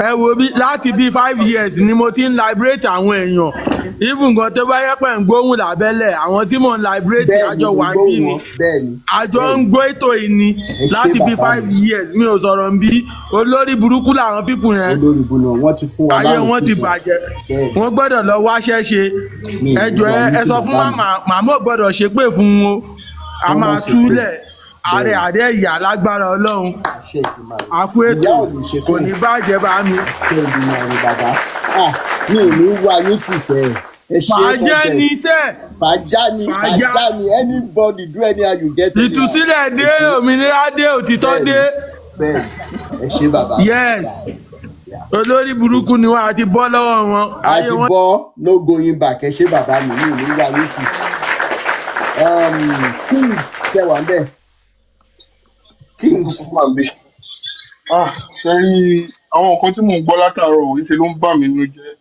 S13: Ẹ wo bí láti bíi 5 years ni mo ti ń liberate àwọn èèyàn. Even nǹkan tó bá yẹ pẹ̀ ń gbóhùn lábẹ́lẹ̀, àwọn tí mò ń liberate
S4: Bẹ́ẹ̀ ni,
S13: àjọ
S4: mo
S13: wà ń bí
S4: gbóhùn
S13: ni
S4: wọn, bẹ́ẹ̀ ni.
S13: Àjọ
S4: Bẹ́ẹ̀
S13: ń
S4: ni.
S13: gbọ́ ètò yìí ni.
S4: Ẹ ṣé
S13: Láti bíi
S4: bàbá
S13: five
S4: mi.
S13: years mi ò sọ̀rọ̀ ń bí. Olórí burúkú làwọn people yẹn.
S4: Olórí ibu ni wọ́n, ti fún wa
S13: Ayé
S4: lárùn
S13: wọn ti
S4: kíkan.
S13: bàjẹ́.
S4: Bẹ́ẹ̀ ni.
S13: Wọ́n gbọ́dọ̀ lọ wáṣẹ́ ṣe.
S4: Mi ì
S13: Ẹ
S4: ní
S13: jọ
S4: wá
S13: ẹ
S4: yín
S13: ẹ
S4: kí
S13: sọ fún
S4: bàbá mi.
S13: màmá, màmá ò gbọ́dọ̀ ṣépè fún wọn o. A
S4: Wọ́n má
S13: máa
S4: ṣe pé.
S13: túlẹ̀ ààrẹ
S4: Bẹ́ẹ̀ ni.
S13: ààrẹ ìyá lágbára Ọlọ́run.
S4: Àṣẹ ìgbìmọ̀ rẹ̀.
S13: A kú
S4: Ìyá
S13: ètò,
S4: ò lè ṣe
S13: kò
S4: pé.
S13: ní bàjẹ́ bá mi.
S4: Àṣẹ ìgbìmọ̀ rẹ̀ bàbá. Ah, mi ò ní wá yín tìfẹ́. Ẹ ṣé
S13: Fàájẹ́
S4: content.
S13: ní iṣẹ́.
S4: Fàájá ni.
S13: Fàájá.
S4: Fàájá ni, anybody do anyhow, you get anyhow.
S13: Ìtúsílẹ̀
S4: Ẹ
S13: dé,
S4: ṣé.
S13: òmìnira dé, òtítọ́
S4: Bẹ́ẹ̀ ni.
S13: dé.
S4: Bẹ́ẹ̀ ni. Ẹ ṣé bàbá mi.
S13: Yes, olórí burúkú ni wọn, àti bọ́ lọ́wọ́ wọn.
S4: A
S13: Ayé
S4: ti
S13: wọn.
S4: bọ́, no going back. Ẹ ṣé bàbá mi, mi ò ní wá yín tì. King, ṣe wà ń bẹ̀? King.
S17: Ah, ṣe rí àwọn nǹkan tí mò ń gbọ́ látàárọ̀, òun ṣe ló ń bà mí nínú jẹ́.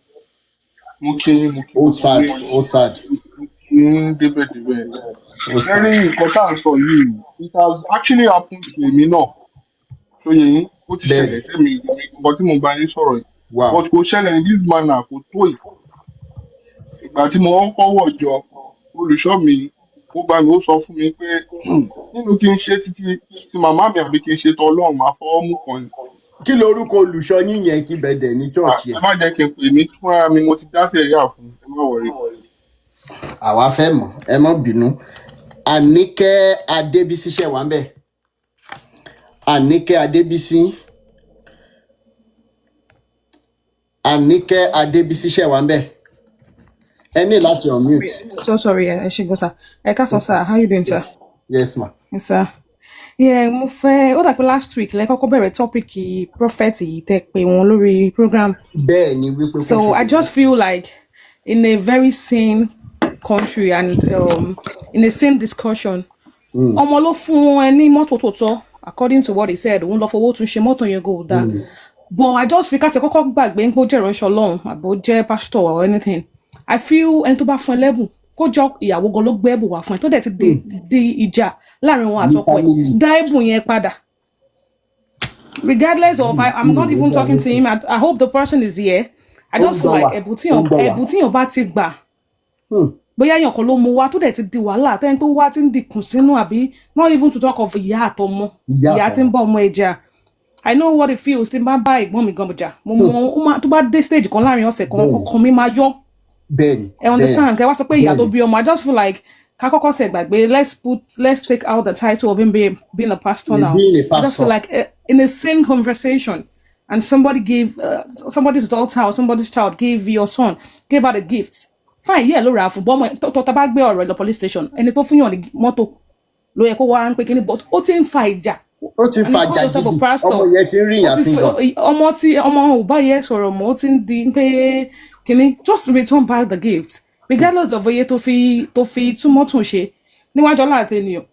S17: Mo kí yín, mo kí
S4: Ó
S17: gbogbo
S4: sad,
S17: yín,
S4: ó sad,
S17: kí yín débẹ̀débẹ̀.
S4: ó
S17: Ṣe
S4: sad.
S17: rí nǹkan tá à ń sọ yìí, it has actually happened to èmi náà. Tó yẹ yín, ó ti
S4: Bẹ́ẹ̀
S17: ṣẹlẹ̀ sí mi, nǹkan tí mo bá yín sọ̀rọ̀ yìí. But kò ṣẹlẹ̀ in this manner, kò tó yìí. Ìgbà tí mo kọ́kọ́ wọ̀ jọ, olùṣọ́ mi, ó bá mi, ó sọ fún mi pé nínú kí n ṣe títí tí màmá mi àbí kí n ṣe tọ Ọlọ́run, máa fọwọ́ mú kan ni.
S4: Kí lorúkọ olùṣọ́ yín yẹn, kí bẹ̀dẹ̀ ní
S17: Ah,
S4: church
S17: ẹ
S4: yẹn?
S17: má jẹ́ kí n pè mí fúnra mi, mo ti dá sẹ̀ríà fún un, ẹ má worry.
S4: Àwa fẹ́ mọ̀, ẹ má bínú. Àníkẹ́ Adébísí, ṣe wà ń bẹ̀? Àníkẹ́ Adébísí, Àníkẹ́ Adébísí, ṣe wà ń bẹ̀? Ẹ ní láti unmute.
S11: So sorry, ẹ ṣé gan sir. Ẹ káàsán sir, how you doing sir?
S4: Yes, yes ma.
S11: Yes sir.
S18: Yeah, mo fẹ́ ó dà pé last week lẹ kọ́kọ́ bẹ̀rẹ̀ topic prophet yìí tẹ́ pé wọn lórí program.
S4: Bẹ́ẹ̀ ni, wípé kó
S18: So
S4: ṣe
S18: I just feel like in a very sane country and in a sane discussion, ọmọ ló fún ẹ ní mọ́tò tó tọ́ according to what he said, òun lọ fowó tún ṣe mọ́tò yẹn kò dáa. But I just feel ká ti kọ́kọ́ gbàgbé pé ó jẹ́ ìránṣẹ́ Ọlọ́run àbó jẹ́ pastor or anything. I feel ẹni tó bá fún ẹ lẹ́bùn, kó jọ ìyàwó gan ló gbé ẹ̀bùn wá fún ẹ tó dẹ̀ ti di ìjà láàrin wọn
S4: Ní
S18: àtọkọ ẹ̀,
S4: family.
S18: Dá ẹ̀bùn yẹn padà. Regardless of, I'm not even talking to him. I hope the person is here. I
S4: Ó ń
S18: just feel
S4: gbọ́
S18: like
S4: wa,
S18: ẹ̀bùn
S4: ó
S18: tíyàn
S4: ń gbọ́ wa.
S18: ẹ̀bùn tíyàn bá ti gbà, bóyá èèyàn kan ló mú wá tó dẹ̀ ti di wàhálà tẹ́ni pé wá ti ń dìkùn sínú, àbí not even to talk of ìyá àtọmọ,
S4: Ìyá
S18: ìyá tí ń
S4: àtọmọ.
S18: bá ọmọ ẹ̀ jà. I know what it feels tí n bá bá ẹ̀gbọ́n mi gan jà. Mo mọ ó máa tó bá dé stage kan láàrin ọ̀sẹ̀ kan, ọkàn mi máa yọ. Ẹ understand? Kẹ wá sọ pé ìyá tó bí ọmọ. I just feel like ká kọ́kọ́ ṣe gbàgbé, let's take out the title of him being a pastor now.
S4: Being a
S18: I just
S4: pastor.
S18: feel like in the same conversation and somebody gave somebody's daughter or somebody's child gave your son, gave her the gift, fine, yeah, ló rà á fún bọ́mọ tó tá bá gbé ọ̀rọ̀ ẹ̀ lọ police station, ẹni tó fún yàn ní mọ́tò ló yẹ kó wá ń pé kíní, but ó ti ń fa ìjà.
S4: Ó ti
S18: And
S4: fa
S18: you call
S4: ìjà
S18: yourself a
S4: gidi.
S18: pastor.
S4: Ọmọ yẹn ti ń rí
S18: Ó ti
S4: ìyàfin gan.
S18: ọmọ tí ọmọ ò bá yẹ sọ̀rọ̀ mọ́, ó ti ń di pé kíní. Just return back the gift regardless of oye tó fi tún mọ́tò ṣe níwájú ọlá àti ènìyàn.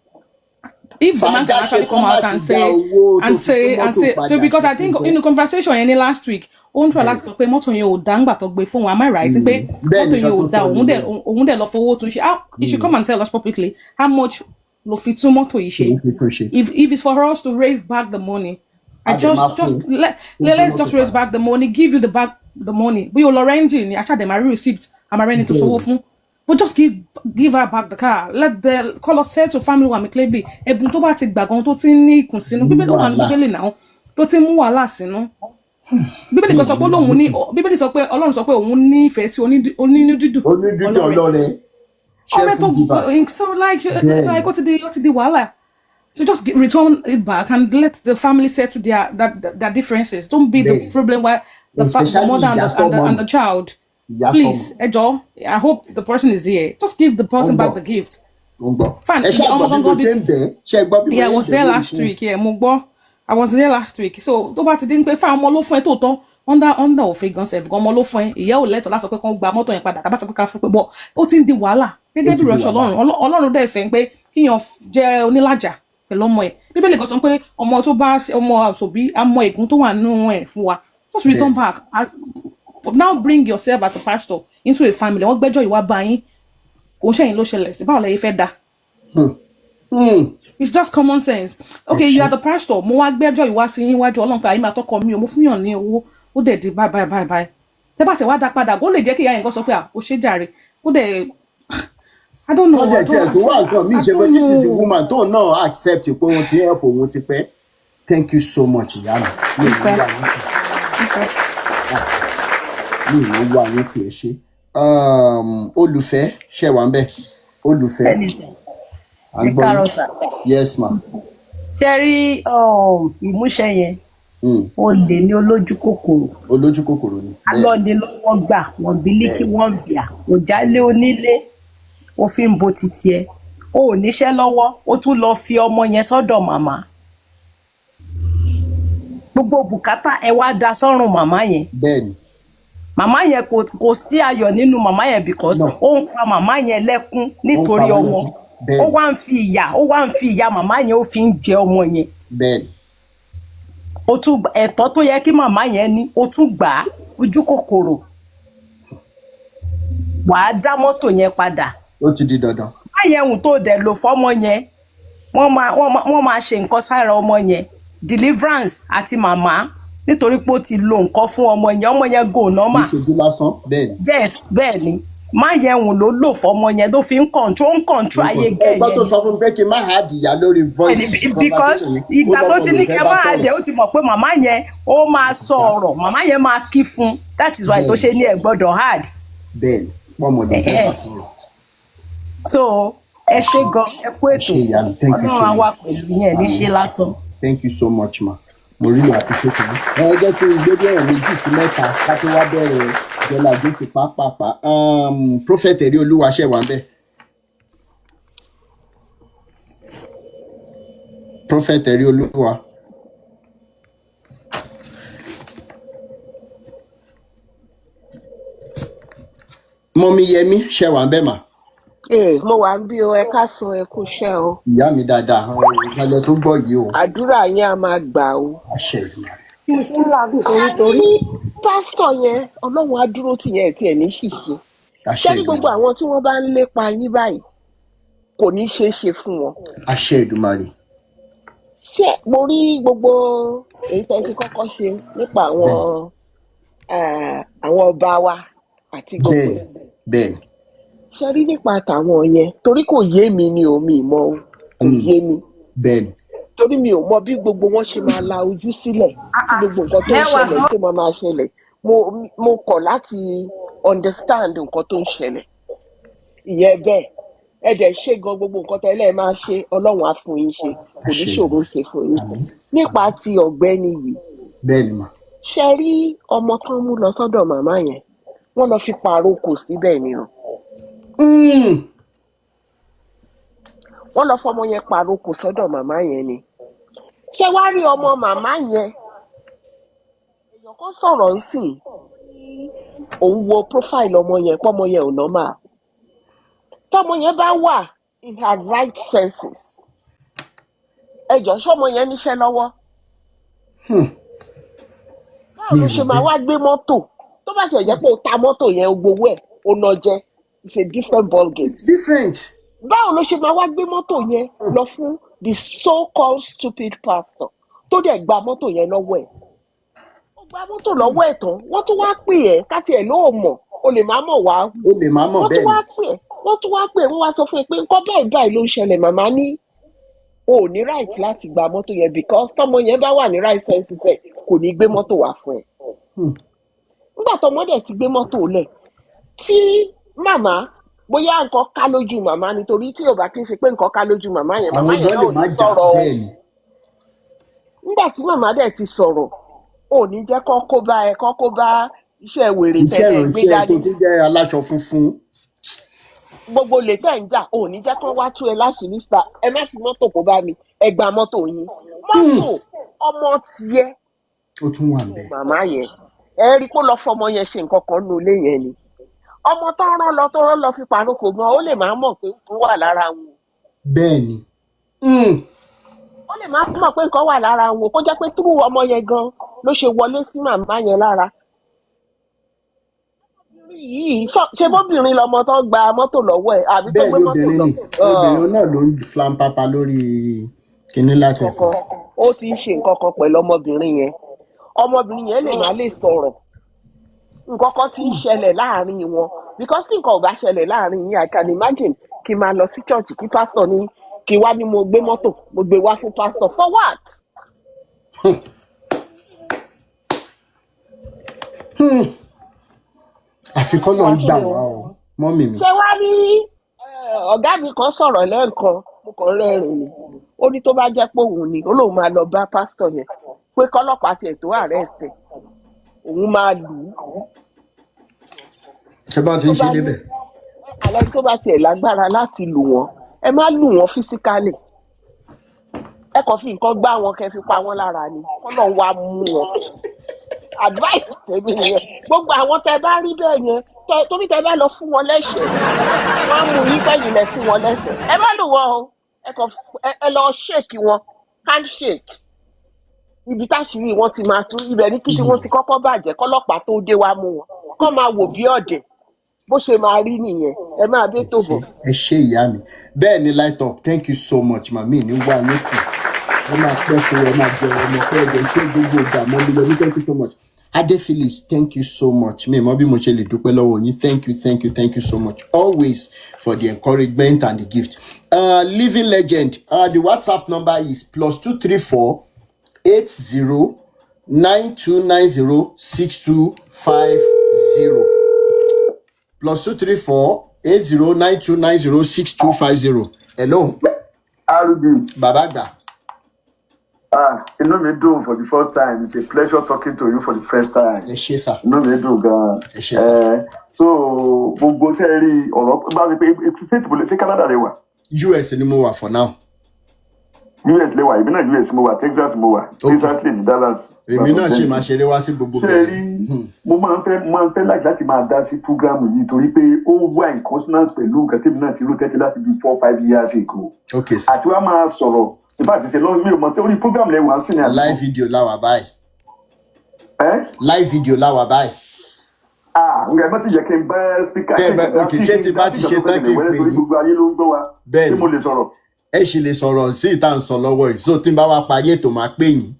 S18: If the man
S4: Fàájà
S18: can actually
S4: ṣetán
S18: come out
S4: láti
S18: and
S4: dá
S18: say
S4: owó tó
S18: and
S4: fi tún
S18: say and
S4: mọ́tò
S18: say
S4: padà
S18: because
S4: ṣe
S18: I think
S4: fún
S18: in the conversation yẹn ní last week, ó ń try láti sọ pé mọ́tò yẹn ò dá ńgbà tó gbé fún wọn, am I right, pé
S4: Bẹ́ẹ̀
S18: mọ́tò
S4: nìkan
S18: yẹn ò
S4: tó
S18: dá,
S4: sọ
S18: òun dẹ̀
S4: nìyẹn.
S18: òun dẹ̀ lọ fowó tún ṣe. How he should come and tell us publicly how much ló fi tún mọ́tò yìí ṣe.
S4: Òun fi tún ṣe.
S18: If it's for us to raise back the money, I
S4: A dẹ̀
S18: just
S4: máa fún
S18: just
S4: un.
S18: let,
S4: Ó
S18: let
S4: gbé
S18: let's
S4: mọ́tò
S18: just raise
S4: padà.
S18: back the money, give you the back the money. Bí o lọ rẹ́ńjì ni aṣáàdẹ̀ máa rí receipt, àmà rẹ́ni tó sanwó fún, but just give her back the car. Let the call us settle family wa amicably. Ẹ̀bùn tó bá ti gbà gan tó ti ń ní ìkùnsínú,
S4: Mú
S18: Bíbélì ó wà ní
S4: wàhálà.
S18: Bíbélì náà tó ti ń mú wàhálà sínú. Bíbélì kan sọ pé lóun ní, Bíbélì sọ pé Ọlọ́run sọ pé òun nífẹ̀ẹ́ sí onínú dídùn
S4: Onídídùn
S18: ọlọ́rẹ.
S4: Ọlọ́rẹ.
S18: Ọrẹ tó
S4: Cheerful giver.
S18: so like ó ti di wàhálà. So just return it back and let the family settle their differences. Don't be the problem where the
S4: Especially
S18: mother and
S4: ìyá
S18: the and the,
S4: sọ́mọ.
S18: and the child.
S4: Ìyá
S18: Please,
S4: sọ́mọ.
S18: ẹ jọ̀ọ́, I hope the person is here. Just give the
S4: Ó ń
S18: person
S4: bọ̀.
S18: back the gift.
S4: Ó ń gbọ́.
S18: Fine,
S4: Ẹ ṣáà
S18: ọmọ
S4: gbọ́ bí mo
S18: gangan
S4: ṣe
S18: bí
S4: ń bẹ̀ ẹ́. Ṣé ẹ gbọ́ bí mo
S18: Yeah, I
S4: ṣe ń
S18: was
S4: bẹ̀
S18: there
S4: lórí
S18: last
S4: fóònù?
S18: week. Yeah, mo gbọ́. I was there last week. So tó bá ti dín pé fáwọn ọmọ ló fún ẹ tó tọ́ under òfin gan sef gan, ọmọ ló fún ẹ, ìyá ò lẹ́tọ̀ọ́ láti sọ pé kán gba mọ́tò yẹn padà tàbá sọ pé ká fún pé bọ́ ó ti ń di wàhálà
S4: Ó
S18: gẹ́gẹ́
S4: ti
S18: bí
S4: di
S18: ìránṣẹ́
S4: wàhálà.
S18: Ọlọ́run. Ọlọ́run dẹ̀ fẹ́ pé kíyàn jẹ́ onílàjà pẹ̀lú ọmọ ẹ̀. Bíbélì kan sọ pé ọmọ tó bá ọmọ àṣòbí á mọ ègún tó wà nínú ẹ̀ fún wa. Just return back. Now bring yourself as a pastor into a family. Wọ́n gbẹ́jọ́ ìwà bá yín, kò ń ṣẹ̀yìn ló ṣẹlẹ̀ sí, báwo lẹ fẹ́ dá? It's just common sense. Okay, you are the pastor. Mo wá gbẹ́jọ́ ìwá sí yín wájú Ọlọ́run pé àyè máa tọkọ mi o, mo fún yàn ní owó, ó dẹ̀ di bye bye bye bye. Tẹ́ bá ṣe wá dá padà, kó lè jẹ́ kí ìyá yẹn kan sọ pé à, ó ṣe jàre. Ó dẹ̀, I don't know.
S4: Kọ́jà
S18: I
S4: tiẹ̀
S18: don't,
S4: tó wá nǹkan míì
S18: I
S4: ṣe pé
S18: don't
S4: this is the
S18: know.
S4: woman tó náà accept pé òun ti help òun ti pẹ́. Thank you so much, ìyá mi. Mi ò
S18: Yes,
S4: ní
S18: sir.
S4: wá yín tì.
S18: Yes, sir.
S4: Mi ò ní wá yín tì, ẹ ṣe. Olùfẹ́ ṣe wà ń bẹ̀. Olùfẹ́.
S19: Bẹ́ẹ̀ni sà.
S4: À ń
S19: Ẹ
S4: gbọ́ yín.
S19: káàárọ̀ sà.
S4: Yes, ma.
S19: Ṣé rí ìmúṣẹ yẹn, olè ní olójú kòkòrò.
S4: Olójú kòkòrò ni.
S19: Alọ́ni lọ́wọ́ gbà wọ́n bílíkì, wọ́n bìà òjálé onílé, ó fi ń bo titi ẹ. O ò níṣẹ́ lọ́wọ́, ó tún lọ fi ọmọ yẹn sọ́dọ̀ màmá. Gbogbo bùkátà ẹ wá da sọ́rùn màmá yẹn. Màmá yẹn kò sí ayọ̀ nínú màmá yẹn because
S4: No.
S19: ó ń pa màmá yẹn lẹ́kún
S4: Ó ń pa
S19: nítorí
S4: wọ́n
S19: ọmọ.
S4: lẹ́kún.
S19: Ó wá ń fi ìyà, ó wá ń fi ìyà màmá yẹn, ó fi ń jẹ ọmọ yẹn. Ó tún ẹ̀tọ́ tó yẹ kí màmá yẹn ní, ó tún gbà á. Ojú kòkòrò, wàá dá mọ́tò yẹn padà.
S4: Ó ti di dandan.
S19: Má yẹn hùn tó dẹ̀ lò fọ́mọ yẹn, wọ́n máa ṣe nǹkan sára ọmọ yẹn, deliverance àti màmá, nítorí pé ó ti lo nǹkan fún ọmọ yẹn. Ọmọ yẹn go
S4: Kì í
S19: normal.
S4: ṣojú lásán. Bẹ́ẹ̀ni.
S19: Yes, bẹ́ẹ̀ ni. Má yẹn hùn ló lò fọ́mọ yẹn tó fi ń control, ó ń control ayé gẹ̀
S4: Ẹ gbọ́
S19: yẹn
S4: tó
S19: ni.
S4: sọ fún mi pé kí n má add ìyá lórí voice
S19: Because
S4: conversation yẹn. Ó
S19: ìgbà tó
S4: lọ́mọ
S19: ti ní
S4: lòun
S19: kẹ́
S4: fẹ́ bá
S19: máa
S4: sọ̀rọ̀.
S19: dẹ̀, ó ti mọ̀ pé màmá yẹn ó máa sọ ọ̀rọ̀, màmá yẹn máa kí fún. That is why tó ṣe ní ẹ̀ gbọ́dọ̀ add.
S4: Bẹ́ẹ̀ni. Pọ́mọ lòun fẹ́ bá sọ̀rọ̀.
S19: So ẹ ṣé gan, ẹ kú
S4: Ẹ
S19: ètò.
S4: ṣé ìyá mi. Thank you so
S19: Ọlọ́run á wà
S4: much.
S19: pẹ̀lú yẹn ní ṣe lásán.
S4: Thank you so much, ma. Mo really appreciate it. Ẹ jẹ́ kí n gbé bí ọ̀rọ̀ méjì sí mẹ́ta ká tó wá bẹ̀rẹ̀ Jọlá Jésù pápápá. Prophet Ẹ̀rí Olúwa ṣẹ̀ wá ń bẹ̀. Prophet Ẹ̀rí Olúwa. Mọ́mí Yẹmí, ṣe wà ń bẹ̀ mà?
S20: Ee, mo wà ń bí o, ẹ káàsán, ẹ kú iṣẹ́ o.
S4: Ìyá mi dáadáa, ìkàlẹ̀ tó gbọ́ yìí o.
S20: Àdúrà yín á máa gbà o.
S4: Àṣẹ Èdùmàrè.
S20: Ṣé ní pásítọ̀ yẹn, Ọlọ́run á dúró tì yẹn, tiẹ̀ ní ṣìṣe.
S4: Àṣẹ
S20: Ṣé ní gbogbo
S4: Èdùmàrè.
S20: àwọn tí wọ́n bá ń lépa yín báyìí kò ní ṣeé ṣe fún wọn.
S4: Àṣẹ Èdùmàrè.
S20: Ṣé mo rí gbogbo èyí tẹ́ ti kọ́kọ́ ṣe nípa àwọn àwọn ọba wa àti gbogbo
S4: Bẹ́ẹ̀ni,
S20: ẹ̀.
S4: bẹ́ẹ̀ni.
S20: Ṣé rí nípa tàwọn yẹn, torí kò yé mi ni o, mi ì mọ̀ o, kò yé mi.
S4: Bẹ́ẹ̀ni.
S20: Torí mi ò mọ bí gbogbo wọn ṣe máa la ojú sílẹ̀ tí gbogbo nǹkan tó ń
S7: Ẹ wà
S20: ṣẹlẹ̀
S7: sọ.
S20: tó máa ṣẹlẹ̀. Mo kọ̀ láti understand nǹkan tó ń ṣẹlẹ̀. Ìyẹn bẹ́ẹ̀, ẹ dẹ̀ ṣe gan gbogbo nǹkan tẹ́lẹ̀ máa ṣe, Ọlọ́run á fún yín ṣe, kò ní
S4: Àṣẹ
S20: ṣòro ṣe fún yín.
S4: Àmín.
S20: Nípa ti ọ̀gbẹ́ni yìí,
S4: Bẹ́ẹ̀ni mà.
S20: ṣe rí ọmọ tán mú lọ sọ́dọ̀ màmá yẹn, wọ́n lọ fi pàrokò síbẹ̀ ni o. Wọ́n lọ fọmọ yẹn pàrokò sọ́dọ̀ màmá yẹn ni. Ṣé wàá rí ọmọ màmá yẹn, èèyàn kan sọ̀rọ̀ ń sìn, òun wo profile ọmọ yẹn, pọ́mọ yẹn ò normal. Tọ́mọ yẹn bá wà in her right senses, ẹ jọ̀ọ́, ṣọ́mọ yẹn níṣẹ́ lọ́wọ́? Báwo
S4: Mi
S20: ló
S4: ò
S20: ṣe
S4: rò
S20: máa
S4: bẹ́ẹ̀.
S20: wá gbé mọ́tò tó bá tiẹ̀ jẹ́ pé o ta mọ́tò yẹn, o gbowó ẹ̀, o nà jẹ, it's a different ball game.
S4: It's different.
S20: Báwo ló ṣe máa wá gbé mọ́tò yẹn lọ fún the so called stupid pastor tó dẹ̀ gba mọ́tò yẹn lọ́wọ́ ẹ̀? Ó gba mọ́tò lọ́wọ́ ẹ̀ tán, wọ́n tún wá pè ẹ́, káti ẹ̀ ló mọ̀, o lè má mọ̀ wá.
S4: O lè má mọ̀.
S20: Wọ́n tún
S4: Bẹ́ẹ̀ni.
S20: wá pè ẹ́, wọ́n tún wá pè ẹ́, wọ́n wá sọ fún ẹ pé nǹkan báyìí báyìí ló ń ṣẹlẹ̀, màmá ní o ò ní right láti gba mọ́tò yẹn because tọ́mọ yẹn bá wà ní right senses ẹ̀, kò ní gbé mọ́tò wá fún ẹ. Nígbà tọmọ dẹ̀ ti gbé mọ́tò lẹ̀, tí màmá bóyá nǹkan ká lójú màmá, nítorí tí ò bá kí n ṣe pé nǹkan ká lójú màmá yẹn, màmá
S4: Àwọn
S20: yẹn
S4: gan
S20: náà
S4: lè
S20: ò
S4: má
S20: ní
S4: jà.
S20: sọ̀rọ̀ o.
S4: Bẹ́ẹ̀ni.
S20: Nígbà tí màmá dẹ̀ ti sọ̀rọ̀, ò ní jẹ́ kó kó bá ẹ, kó kó bá iṣẹ́ wèrè
S4: Iṣẹ́
S20: tẹ́lẹ̀ gbé
S4: ìránṣẹ́ tó
S20: dání,
S4: tún jẹ́ aláṣọ funfun.
S20: Gbogbo lè tẹ̀ ń jà, ò ní jẹ́ kó wá tú ẹ láṣìírí síta. Ẹ má fi mọ́tò kó bá mi, ẹ gba mọ́tò yín, mọ́tò ọmọ tiẹ̀.
S4: Ó tún wà ń bẹ̀.
S20: Màmá yẹn, ẹ rí i pé ó lọ fọmọ yẹn ṣe nǹkan kan nínú ilé yẹn ni. Ọmọ tó rán lọ, tó rán lọ fi pàrókò gan, ó lè má mọ̀ pé nǹkan wà lára wọn.
S4: Bẹ́ẹ̀ni.
S20: Ó lè má mọ̀ pé nǹkan wà lára wọn, kó jẹ́ pé túrú ọmọ yẹn gan ló ṣe wọlé sí màmá yẹn lára yìí. Ṣé bóbìnrin lọmọ tó gba mọ́tò lọ́wọ́ ẹ̀ àbí tó gbé
S4: Bẹ́ẹ̀ni,
S20: mọ́tò
S4: obìnrin
S20: lọ?
S4: ni. Obìnrin náà ló ń flampapa lórí kinní látẹ̀kọ̀.
S20: Kankan ó ti ń ṣe nǹkan kan pẹ̀lú ọmọbìnrin yẹn. Ọmọbìnrin yẹn lè má lè sọ̀rọ̀, nǹkan kan ti ń ṣẹlẹ̀ láàrin wọn, because tí nǹkan ò bá ṣẹlẹ̀ láàrin yín, I can imagine kí n máa lọ sí church, kí pastor ní kí wá ní mo gbé mọ́tò, mo gbé wá fún pastor, for what?
S4: Àfi kọ́ ló ń gbà wá o, mọ́mì mi.
S20: Ṣé wá rí ọ̀gá mi kan sọ̀rọ̀ lẹ́ẹ̀kan, mo kàn rẹ́rìn ni. Ó ní tó bá jẹ́ pé òun ni, ó lóun máa lọ bá pásítọ̀ yẹn pé kọ́lọ́pàá tiẹ̀ tó arrest ẹ̀, òun máa lù ú.
S4: Ṣé bá ti
S20: Tó
S4: ń ṣe
S20: bá ní
S4: débẹ̀?
S20: Alẹ́ tó bá tiẹ̀ lágbára láti lù wọ́n, ẹ má lù wọ́n physically, ẹ kàn fi nǹkan gbá wọn, kẹ́ fi pa wọ́n lára ni, kọ́nà wa mú wọn. Advice tèmi nìyẹn. Gbogbo àwọn tẹ bá rí bẹ́ẹ̀ yẹn, torí tẹ bá lọ fún wọn lẹ́sẹ̀, wọ́n á mú yín pẹ̀yìn lẹ fún wọn lẹ́sẹ̀. Ẹ má lù wọ́n o, ẹ kàn ẹ lọ shake wọn, handshake, ibi táṣìírí wọn ti máa tú ibẹ̀ ní kí tí wọ́n ti kọ́kọ́ bàjẹ́, kọ́lọ́pàá tó dé wá mú wọn, kọ́ máa wò bí ọ̀dẹ̀. Bó ṣe máa rí nìyẹn, ẹ máa dé tó bọ̀.
S4: Ẹ ṣe, ìyá mi. Bẹ́ẹ̀ ni, light up, thank you so much, màmí ní wà lókè. Ẹ máa pẹ́ fún ẹ, máa jẹ ọmọ fẹ́ ẹ ṣe gbogbo ìgbà mọ́ mi lọ. Thank you so much. Ade Phillips, thank you so much. Mi mọ bí mo ṣe lè dúpẹ́ lọ́wọ́ yín. Thank you, thank you, thank you so much always for the encouragement and the gift. Living legend, the WhatsApp number is +234 80 9290 6250, +234 80 9290 6250. Hello.
S21: RB.
S4: Bàbá àgbà.
S21: Ah, inú mi dùn for the first time. It's a pleasure talking to you for the first time.
S4: Ẹ ṣé sà.
S21: Inú mi dùn gan-an.
S4: Ẹ ṣé sà.
S21: So gbogbo tẹ́ ẹ rí ọ̀rọ̀ bá ti pé state bole, ṣé Canada rẹ wà?
S4: US ni mo wà for now.
S21: US lẹ́wà, èmi náà US mo wà, Texas mo wà, precisely ní Dallas.
S4: Èmi náà ṣì máa ṣeré wá sí gbogbo
S21: Ṣé ẹ
S4: bẹ̀rẹ̀.
S21: rí, mo máa ń fẹ́ láti máa dá sí program yìí torí pé ó wà in consonance pẹ̀lú nǹkan tèmi náà ti rò tẹ́tí láti bí 4, 5 years ago.
S4: Ok sir.
S21: Àti wá máa sọ̀rọ̀ ìbá àti ṣe lọ́wọ́, mi ò mọ̀ sí orí program lẹ́wà sí ni àdúgbò.
S4: Live video láwà báyìí. Live video láwà báyìí.
S21: Ah, ǹjẹ́ mọ́ ti yẹ kí n bá speaker
S4: Kẹ́ ẹ
S21: kí n
S4: bá
S21: dá
S4: ok
S21: sí
S4: ṣé
S21: kí
S4: tí
S21: n
S4: bá
S21: dá
S4: ti
S21: sí
S4: ṣe
S21: nǹkan tó
S4: tán
S21: fẹ́
S4: kí
S21: ṣẹlẹ̀
S4: n
S21: wẹ́rẹ́
S4: pè
S21: torí
S4: yín.
S21: gbogbo ayé ló ń gbọ́ wa.
S4: Bẹ́ẹ̀
S21: Ṣé
S4: ni.
S21: mo lè sọ̀rọ̀?
S4: Ẹ ṣì lè sọ̀rọ̀ sí ìta ń sọ lọ́wọ́ yìí, so tí n bá wá parí ètò, máa pè yín.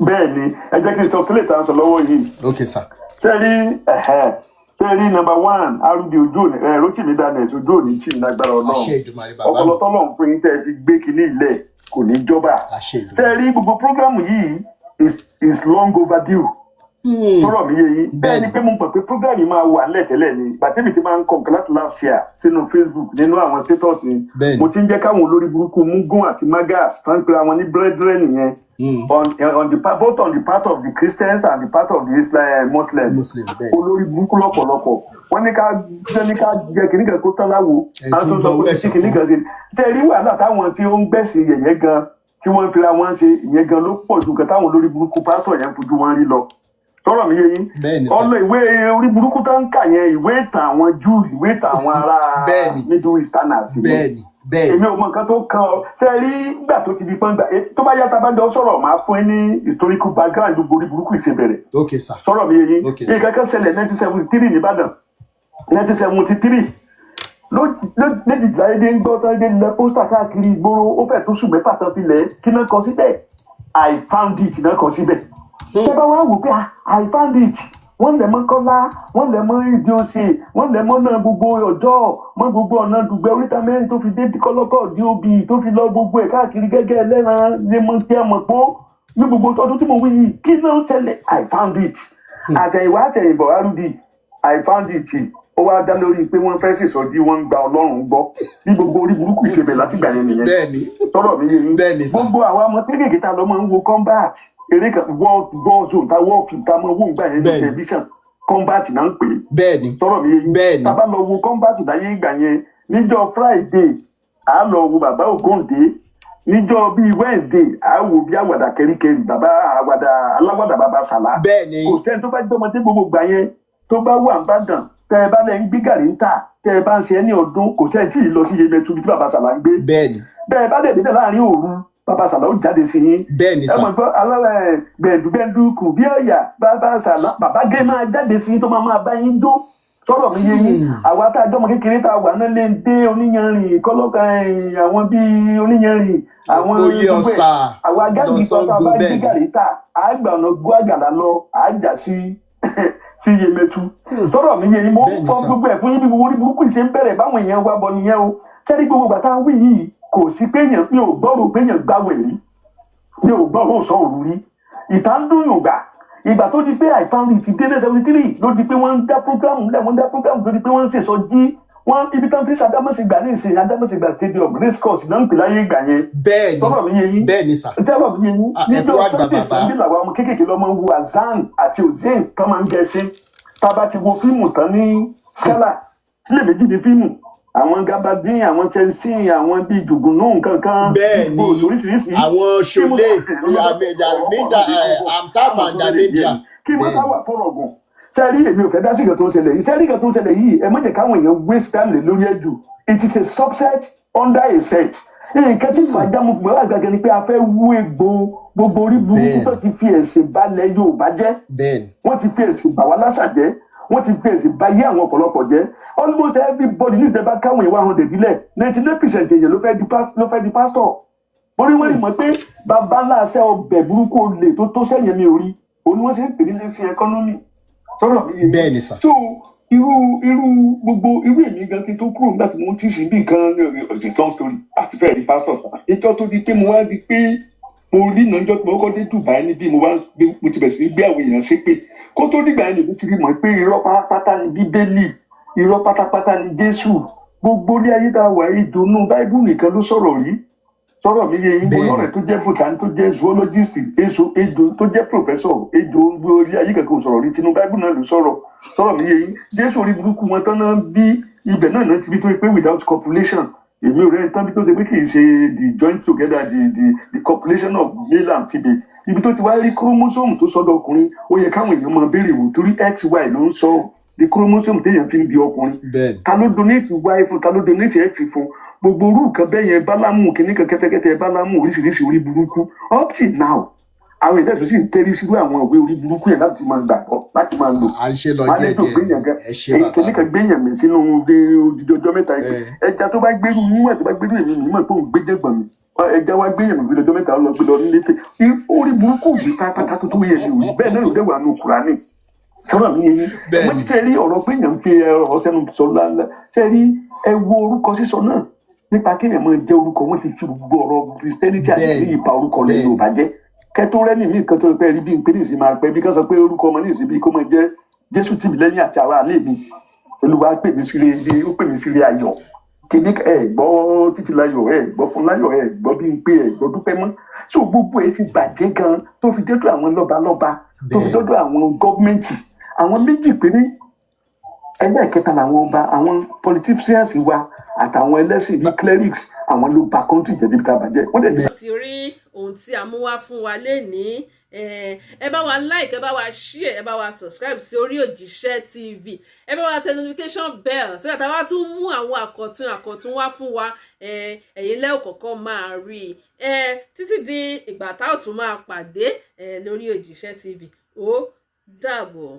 S21: Bẹ́ẹ̀ ni, ẹ jẹ́ kí n sọ kílè tá à ń sọ lọ́wọ́ yìí.
S4: Ok sir.
S21: Ṣé rí ẹ̀hẹ́, ṣé rí, number one, arúgbó ojú òní ẹ, Rótìmí Daniels, ojú òní tì ní lágbára Ọlọ́run.
S4: Àṣẹ Èdùmàrè, bàbá
S21: Ọpọlọ
S4: mi.
S21: tọ́lọ́run fún yín tẹ́ ẹ fi gbé kinní ilẹ̀ kò ní jọba.
S4: Àṣẹ
S21: Ṣé
S4: Èdùmàrè.
S21: rí, gbogbo program yìí is long overdue. Sọ̀rọ̀ mi yé yín? Bẹ́ẹ̀ ni pé mo mọ̀ pé program yìí máa wà nílẹ̀ tẹ́lẹ̀ ni bàtẹ́mi ti máa ń kọ nǹkan láti last year sínú Facebook, nínú àwọn status ni mo ti ń jẹ́ káwọn olórí burúkú mugun àti magas tán pé àwọn ní brethren yẹn on the part, both on the part of the Christians and the part of the Islam, Muslims.
S4: Muslim, bẹ́ẹ̀.
S21: Olórí burúkú lọ́pọ̀lọpọ̀. Wọ́n ní ká jẹ́ kìnnìkan kó tán láwo.
S4: Ẹ̀
S21: Àwọn
S4: tún
S21: tó ń sọ
S4: gbọ́
S21: pé sí
S4: wẹ̀sán
S21: kìnnìkan ṣe tẹ́ rí wàhálà táwọn tí ó ń gbẹ̀sìn yẹ̀yẹ́ gan tí wọ́n ń fira wọn ṣe, ìyẹn gan ló pọ̀ ju nǹkan táwọn olórí burúkú pásítọ̀ yẹn ń fojú wọn rí lọ. Sọ̀rọ̀ mi yé yín?
S4: Bẹ́ẹ̀ ni sir.
S21: Ọlọ ìwé orí burúkú tó ń kà yẹn, ìwé ìtàn àwọn Júù, ìwé ìtàn àwọn ará Middle Easterners ni.
S4: bẹ́ẹ̀ni bẹ́ẹ̀ni
S21: Èmi ò mọ nǹkan tó kàn ọ. Ṣe rí, nígbà tó ti di pọ́ngbà tó bá yá, tá a bá jọ sọ̀rọ̀, máa fún ẹ ní historical background gbogbo orí burúkú ìṣèbẹ̀rẹ̀.
S4: Ok sir.
S21: Sọ̀rọ̀ mi yé yín?
S4: Ok sir.
S21: Nǹkan kan ṣẹlẹ̀ 1973 nìbàdàn, 1973. Lójijì láyé dé ń gbọ́ tán dé lẹ poster káàkiri ìgboro, ó fẹ́ tó sùn 6 tán fi lẹ̀. Kí náà kọ síbẹ̀? "I found it" náà kọ síbẹ̀. Tẹ́ bá wá wò pé, ah, "I found it", wọ́n lẹ̀ mọ́ Kọ́lá, wọ́n lẹ̀ mọ́ ìdí òsè, wọ́n lẹ̀ mọ́ náà gbogbo ọjọ́ mọ́ gbogbo ọ̀nà Dùgbẹ́, oríta mẹ́rin tó fi dé kọ́lọ́kọ́ dob tó fi lọ gbogbo ẹ̀ káàkiri gẹ́gẹ́ ẹlẹ́ran lè mọ tí a mọ̀ pọ́ ní gbogbo ọdún tí mo wí yìí. Kí náà ń ṣẹlẹ̀? "I found it". Àtẹ̀yìnwá àtẹ̀yìnbọ̀, rúdi "I found it", ó wá dá lórí pé wọ́n fẹ́ ṣèṣọ́jí, wọ́n ń gba Ọlọ́run gbọ́ bí gbogbo orí burúkú ìṣẹ̀bẹ̀ látìgbà yẹn nìyẹn. Sọ̀rọ̀ mi yé yín? Gbogbo àwọn ọmọ kéékèèké tá a lọ máa ń wo combat, eré kan war zone, tá war film tá a máa wò ń gbà yẹn ní tẹlifíṣàn, combat náà ń pè é. Sọ̀rọ̀ mi yé yín? Tá a bá lọ wo combat láyé ìgbà yẹn, níjọ́ Friday à á lọ wo bàbá Ògúndé, níjọ́ bíi Wednesday à á wo bí àwàdà kẹríkẹrí, bàbá àwàdà, aláwàdà, bàbá Sàlá. Kò sẹ́ni tó bá jẹ́ ọmọdé gbogbo gbà yẹn tó bá wà ń bàdàn, tẹ́ ẹ bá lẹ́ ń gbé gàrí ń tà, tẹ́ ẹ bá ń ṣe ẹni ọdún, kò sẹ́ni tí ì lọ sí Yemẹtu bí tí bàbá Sàlá ń gbé. Bẹ́ẹ̀ bá dẹ̀ débẹ̀ láàrin òru, bàbá Sàlá ó jáde sí yín. Ẹ mọ̀ gbọ́ aláwẹ̀ gbẹ̀dúgbẹ̀dú kù bí ọ̀yà, bàbá Sàlá, bàbá gé máa jáde sí yín tó máa máa bá yín jó. Sọ̀rọ̀ mi yé yín? Àwa tá a jọmọ kékeré tá a wà náà lè dé oníyanrìn kọ́lọ́kà, àwọn bíi oníyanrìn, àwọn
S4: Oyè
S21: gbogbo ẹ̀.
S4: Ọ̀sà
S21: Àwa gáàgì kan tá a
S4: lọ
S21: bá
S4: Ṣàngó.
S21: gbé gàrí tà, á gbà ọ̀nà gbọ́ àgàlà lọ, á jà sí Yemẹtu. Sọ̀rọ̀ mi yé yín? Mo ń fọ gbogbo ẹ̀ fún yín bí gbogbo orí burúkú ṣe ń bẹ̀rẹ̀ báwọn èèyàn wá bọ̀ nìyẹn o. Sẹ́rí, gbogbo ìgbà tá a wí yìí, kò sí pé èèyàn, mi ò gbọ́rò pé èèyàn gbàwẹ̀ rí, mi ò gbọ́rò sọ òru rí, ìta ń dùn yùn gbà. Ìgbà tó di pé "I found it" dé ní 73, ló di pé wọ́n ń dá program lẹ̀, wọ́n ń dá program, tó di pé wọ́n ń ṣèṣọ jí wọ́n ibi tán fi ṣe Adámọ̀sígbà ní ìsìn, Adámọ̀sígbà Stadium, race course náà ń pè láyé ìgbà yẹn. Sọ̀rọ̀ mi yé yín?
S4: Bẹ́ẹ̀ni sir.
S21: Tẹ́lọ̀ mi yé yín?
S4: Ah, ẹ kú
S21: Níjọ́
S4: àgbà,
S21: Sunday,
S4: bàbá.
S21: Sunday làwọn ọmọ kéékèèké lọ́mọ ń wo Azan àti Ozean tán máa ń gẹṣin. Tá a bá ti wo fíìmù tán ní Scala sílẹ̀ méjì ní fíìmù, àwọn gabadín, àwọn Chelsea, àwọn bíi jùgùnú nǹkan kan, bíi oríṣiríṣi.
S4: Àwọn Ṣọlẹ, Amtab and Dhamendra.
S21: Kí wọ́n sá wà fọ̀rọ̀ gùn, sẹ́rí, èmi ò fẹ́ dá sí nǹkan tó ń ṣẹlẹ̀ yìí. Sẹ́rí, nǹkan tó ń ṣẹlẹ̀ yìí, ẹ má jẹ́ káwọn èèyàn waste time lé lórí ẹ̀ jù. It is a subset under a set. Nǹkan tí fàájà movement wà gbàgbé ni pé a fẹ́ wú egbò gbogbo orí burúkú tó ti fi ẹ̀sìn balẹ̀ Yorùbá jẹ́. Wọ́n ti fi ẹ̀sìn bà wá lásà jẹ́, wọ́n ti fi ẹ̀sìn bà yé àwọn ọ̀pọ̀lọpọ̀ jẹ́. Almost everybody ní ìsìlẹ̀ bá káwọn èèyàn 100 dílẹ̀, 99% èèyàn ló fẹ́ di pastor. Orí wọn rí mọ̀ pé bàbá ńlá aṣẹ́ ọbẹ̀ burúkú olè tó tó sẹ́yìn mi ò rí òun ni wọ́n ṣe ń pè ní lẹ́sìn economy. Sọ̀rọ̀ mi yé?
S4: Bẹ́ẹ̀ni sir.
S17: So irú gbogbo irú èmi gan, kí n tó kúrò nígbà tí mo ń tíṣì bí nǹkan ọ̀sẹ̀ long story àti fẹ́ẹ̀ di pastor, ìjọ tó di pé mo wá di pé mo rí ìnájọ́ tí mo kọ́ dé Dubai níbí, mo wá mo ti bẹ̀rẹ̀ sí ní gbé àwọn èèyàn ṣépè. Kó tó dìgbà yẹn, lèmi ti fi mọ̀ pé irọ́ pátápátá ni Bíbélì, irọ́ pátápátá ni Jésù. Gbogbo ilé ayé tá a wà yìí, dùnú Báíbù nìkan ló sọ̀rọ̀ rí. Sọ̀rọ̀ mi yé yín? Mo lọ́rẹ̀ẹ́ tó jẹ́ botany, tó jẹ́ zoologist, èso ejò, tó jẹ́ professor ejò. Orí ayé kankan ò sọ̀rọ̀ rí, tinú Báíbù náà ló sọ̀rọ̀. Sọ̀rọ̀ mi yé yín? Jésù orí burúkú wọn tán náà bí ibẹ̀ náà náà ti bí tó yẹ pé without copulation.
S21: Èmi ò rẹ́ tán bí tó ṣe pé kì í ṣe the joint together, the copulation of male and female. Ibi tó ti wá rí chromosome tó sọ́dọ̀ ọkùnrin, ó yẹ káwọn èèyàn máa béèrè wò, torí XY ló ń sọ the chromosome téèyàn fi ń di ọkùnrin. Ta ló donate Y fún? Ta ló donate X fún? Gbogbo orú nǹkan bẹ́ẹ̀ yẹn, bálámù kìíní kan, kẹ́tẹ́kẹ́tẹ́ bálámù, oríṣiríṣi orí burúkú. Up till now, àwọn ìdẹ́sùn sì ń tẹ́rí sírú àwọn ìwé orí burúkú yẹn láti máa gbàgbọ́, láti máa lò.
S4: À ń ṣe lọ
S21: Wọn á ní tó
S4: díẹ̀díẹ̀.
S21: gbéyàn gan
S4: Ẹ ṣe,
S21: èyí
S4: bàbá
S21: kìíní
S4: mi.
S21: kan gbéyàn mi sínú odidi ọjọ́ 3 yìí pé ẹja tó bá gbérú níwọ̀n, tó bá gbérú èmi mímọ̀ pé òun gbé jẹ̀gbọ̀n mi. Ẹja wá gbéyàn mi fi ọjọ́ 3 lọ gbé lọ nílé fè orí burúkú mi pátápátá tó tó yẹ mi ò rí bẹ́ẹ̀ náà. Ló dẹ̀ wà nù Kùránì sọ̀rọ̀ mi yẹn. Wọ́n ti tẹ́ rí ọ̀rọ̀ pé èèyàn ń fi ọ̀rọ̀ sẹ́nu sọ lálẹ́. Tẹ́ rí, ẹ wo orúkọ sísọ náà, nípa kéèyàn máa jẹ́ orúkọ. Wọ́n ti fi gbogbo ọ̀rọ̀ Christianity àti ní ìpa orúkọ lẹ́yìn Yorùbá jẹ́ kẹ́tó rẹ́nì mí nǹkan tó pẹ́ rí bí n pé ní ìsìn máa pẹ́ bí ká sọ pé orúkọ ọmọ ní ìsìn bí kó máa jẹ́ Jésù tì mí lẹ́yìn àti àwọn àlè mi. Olúwa pè mí sílé, ó pè mí sílé ayọ̀ kìíní. Ẹ gbọ́ títí láyọ̀, ẹ gbọ́ fún láyọ̀, ẹ gbọ́ bí n pé, ẹ gbọ́ dúpẹ́ mọ́. So gbogbo ẹ ti bàjẹ́ gan, tó fi dọ́dọ̀ àwọn lọ́balọ́ba, tó fi dọ́dọ̀ àwọn gọ́ọ̀mẹ̀ntì. Àwọn méjì péré, ẹlẹ́ẹ̀kẹta làwọn ọba, àwọn politicians wa àtàwọn ẹlẹ́sìn bíi clerics. Àwọn ló ba country jẹ́ débi tá a bàjẹ́. Wọ́n dẹ̀ ní.
S1: Ti rí ohun tí a mú wá fún wa lénìí. Ẹ bá wa like, ẹ bá wa share, ẹ bá wa subscribe sí orí Òjíṣẹ́ TV. Ẹ bá wa tẹ notification bell sígbà tá a bá tún mú àwọn àkọ̀tun àkọ̀tun wá fún wa, ẹ̀yin lẹ́ẹ̀ kọ̀ọ̀kan máa rí i. Títí di ìgbà tá ò tún máa pàdé lórí Òjíṣẹ́ TV, ó dàbọ̀.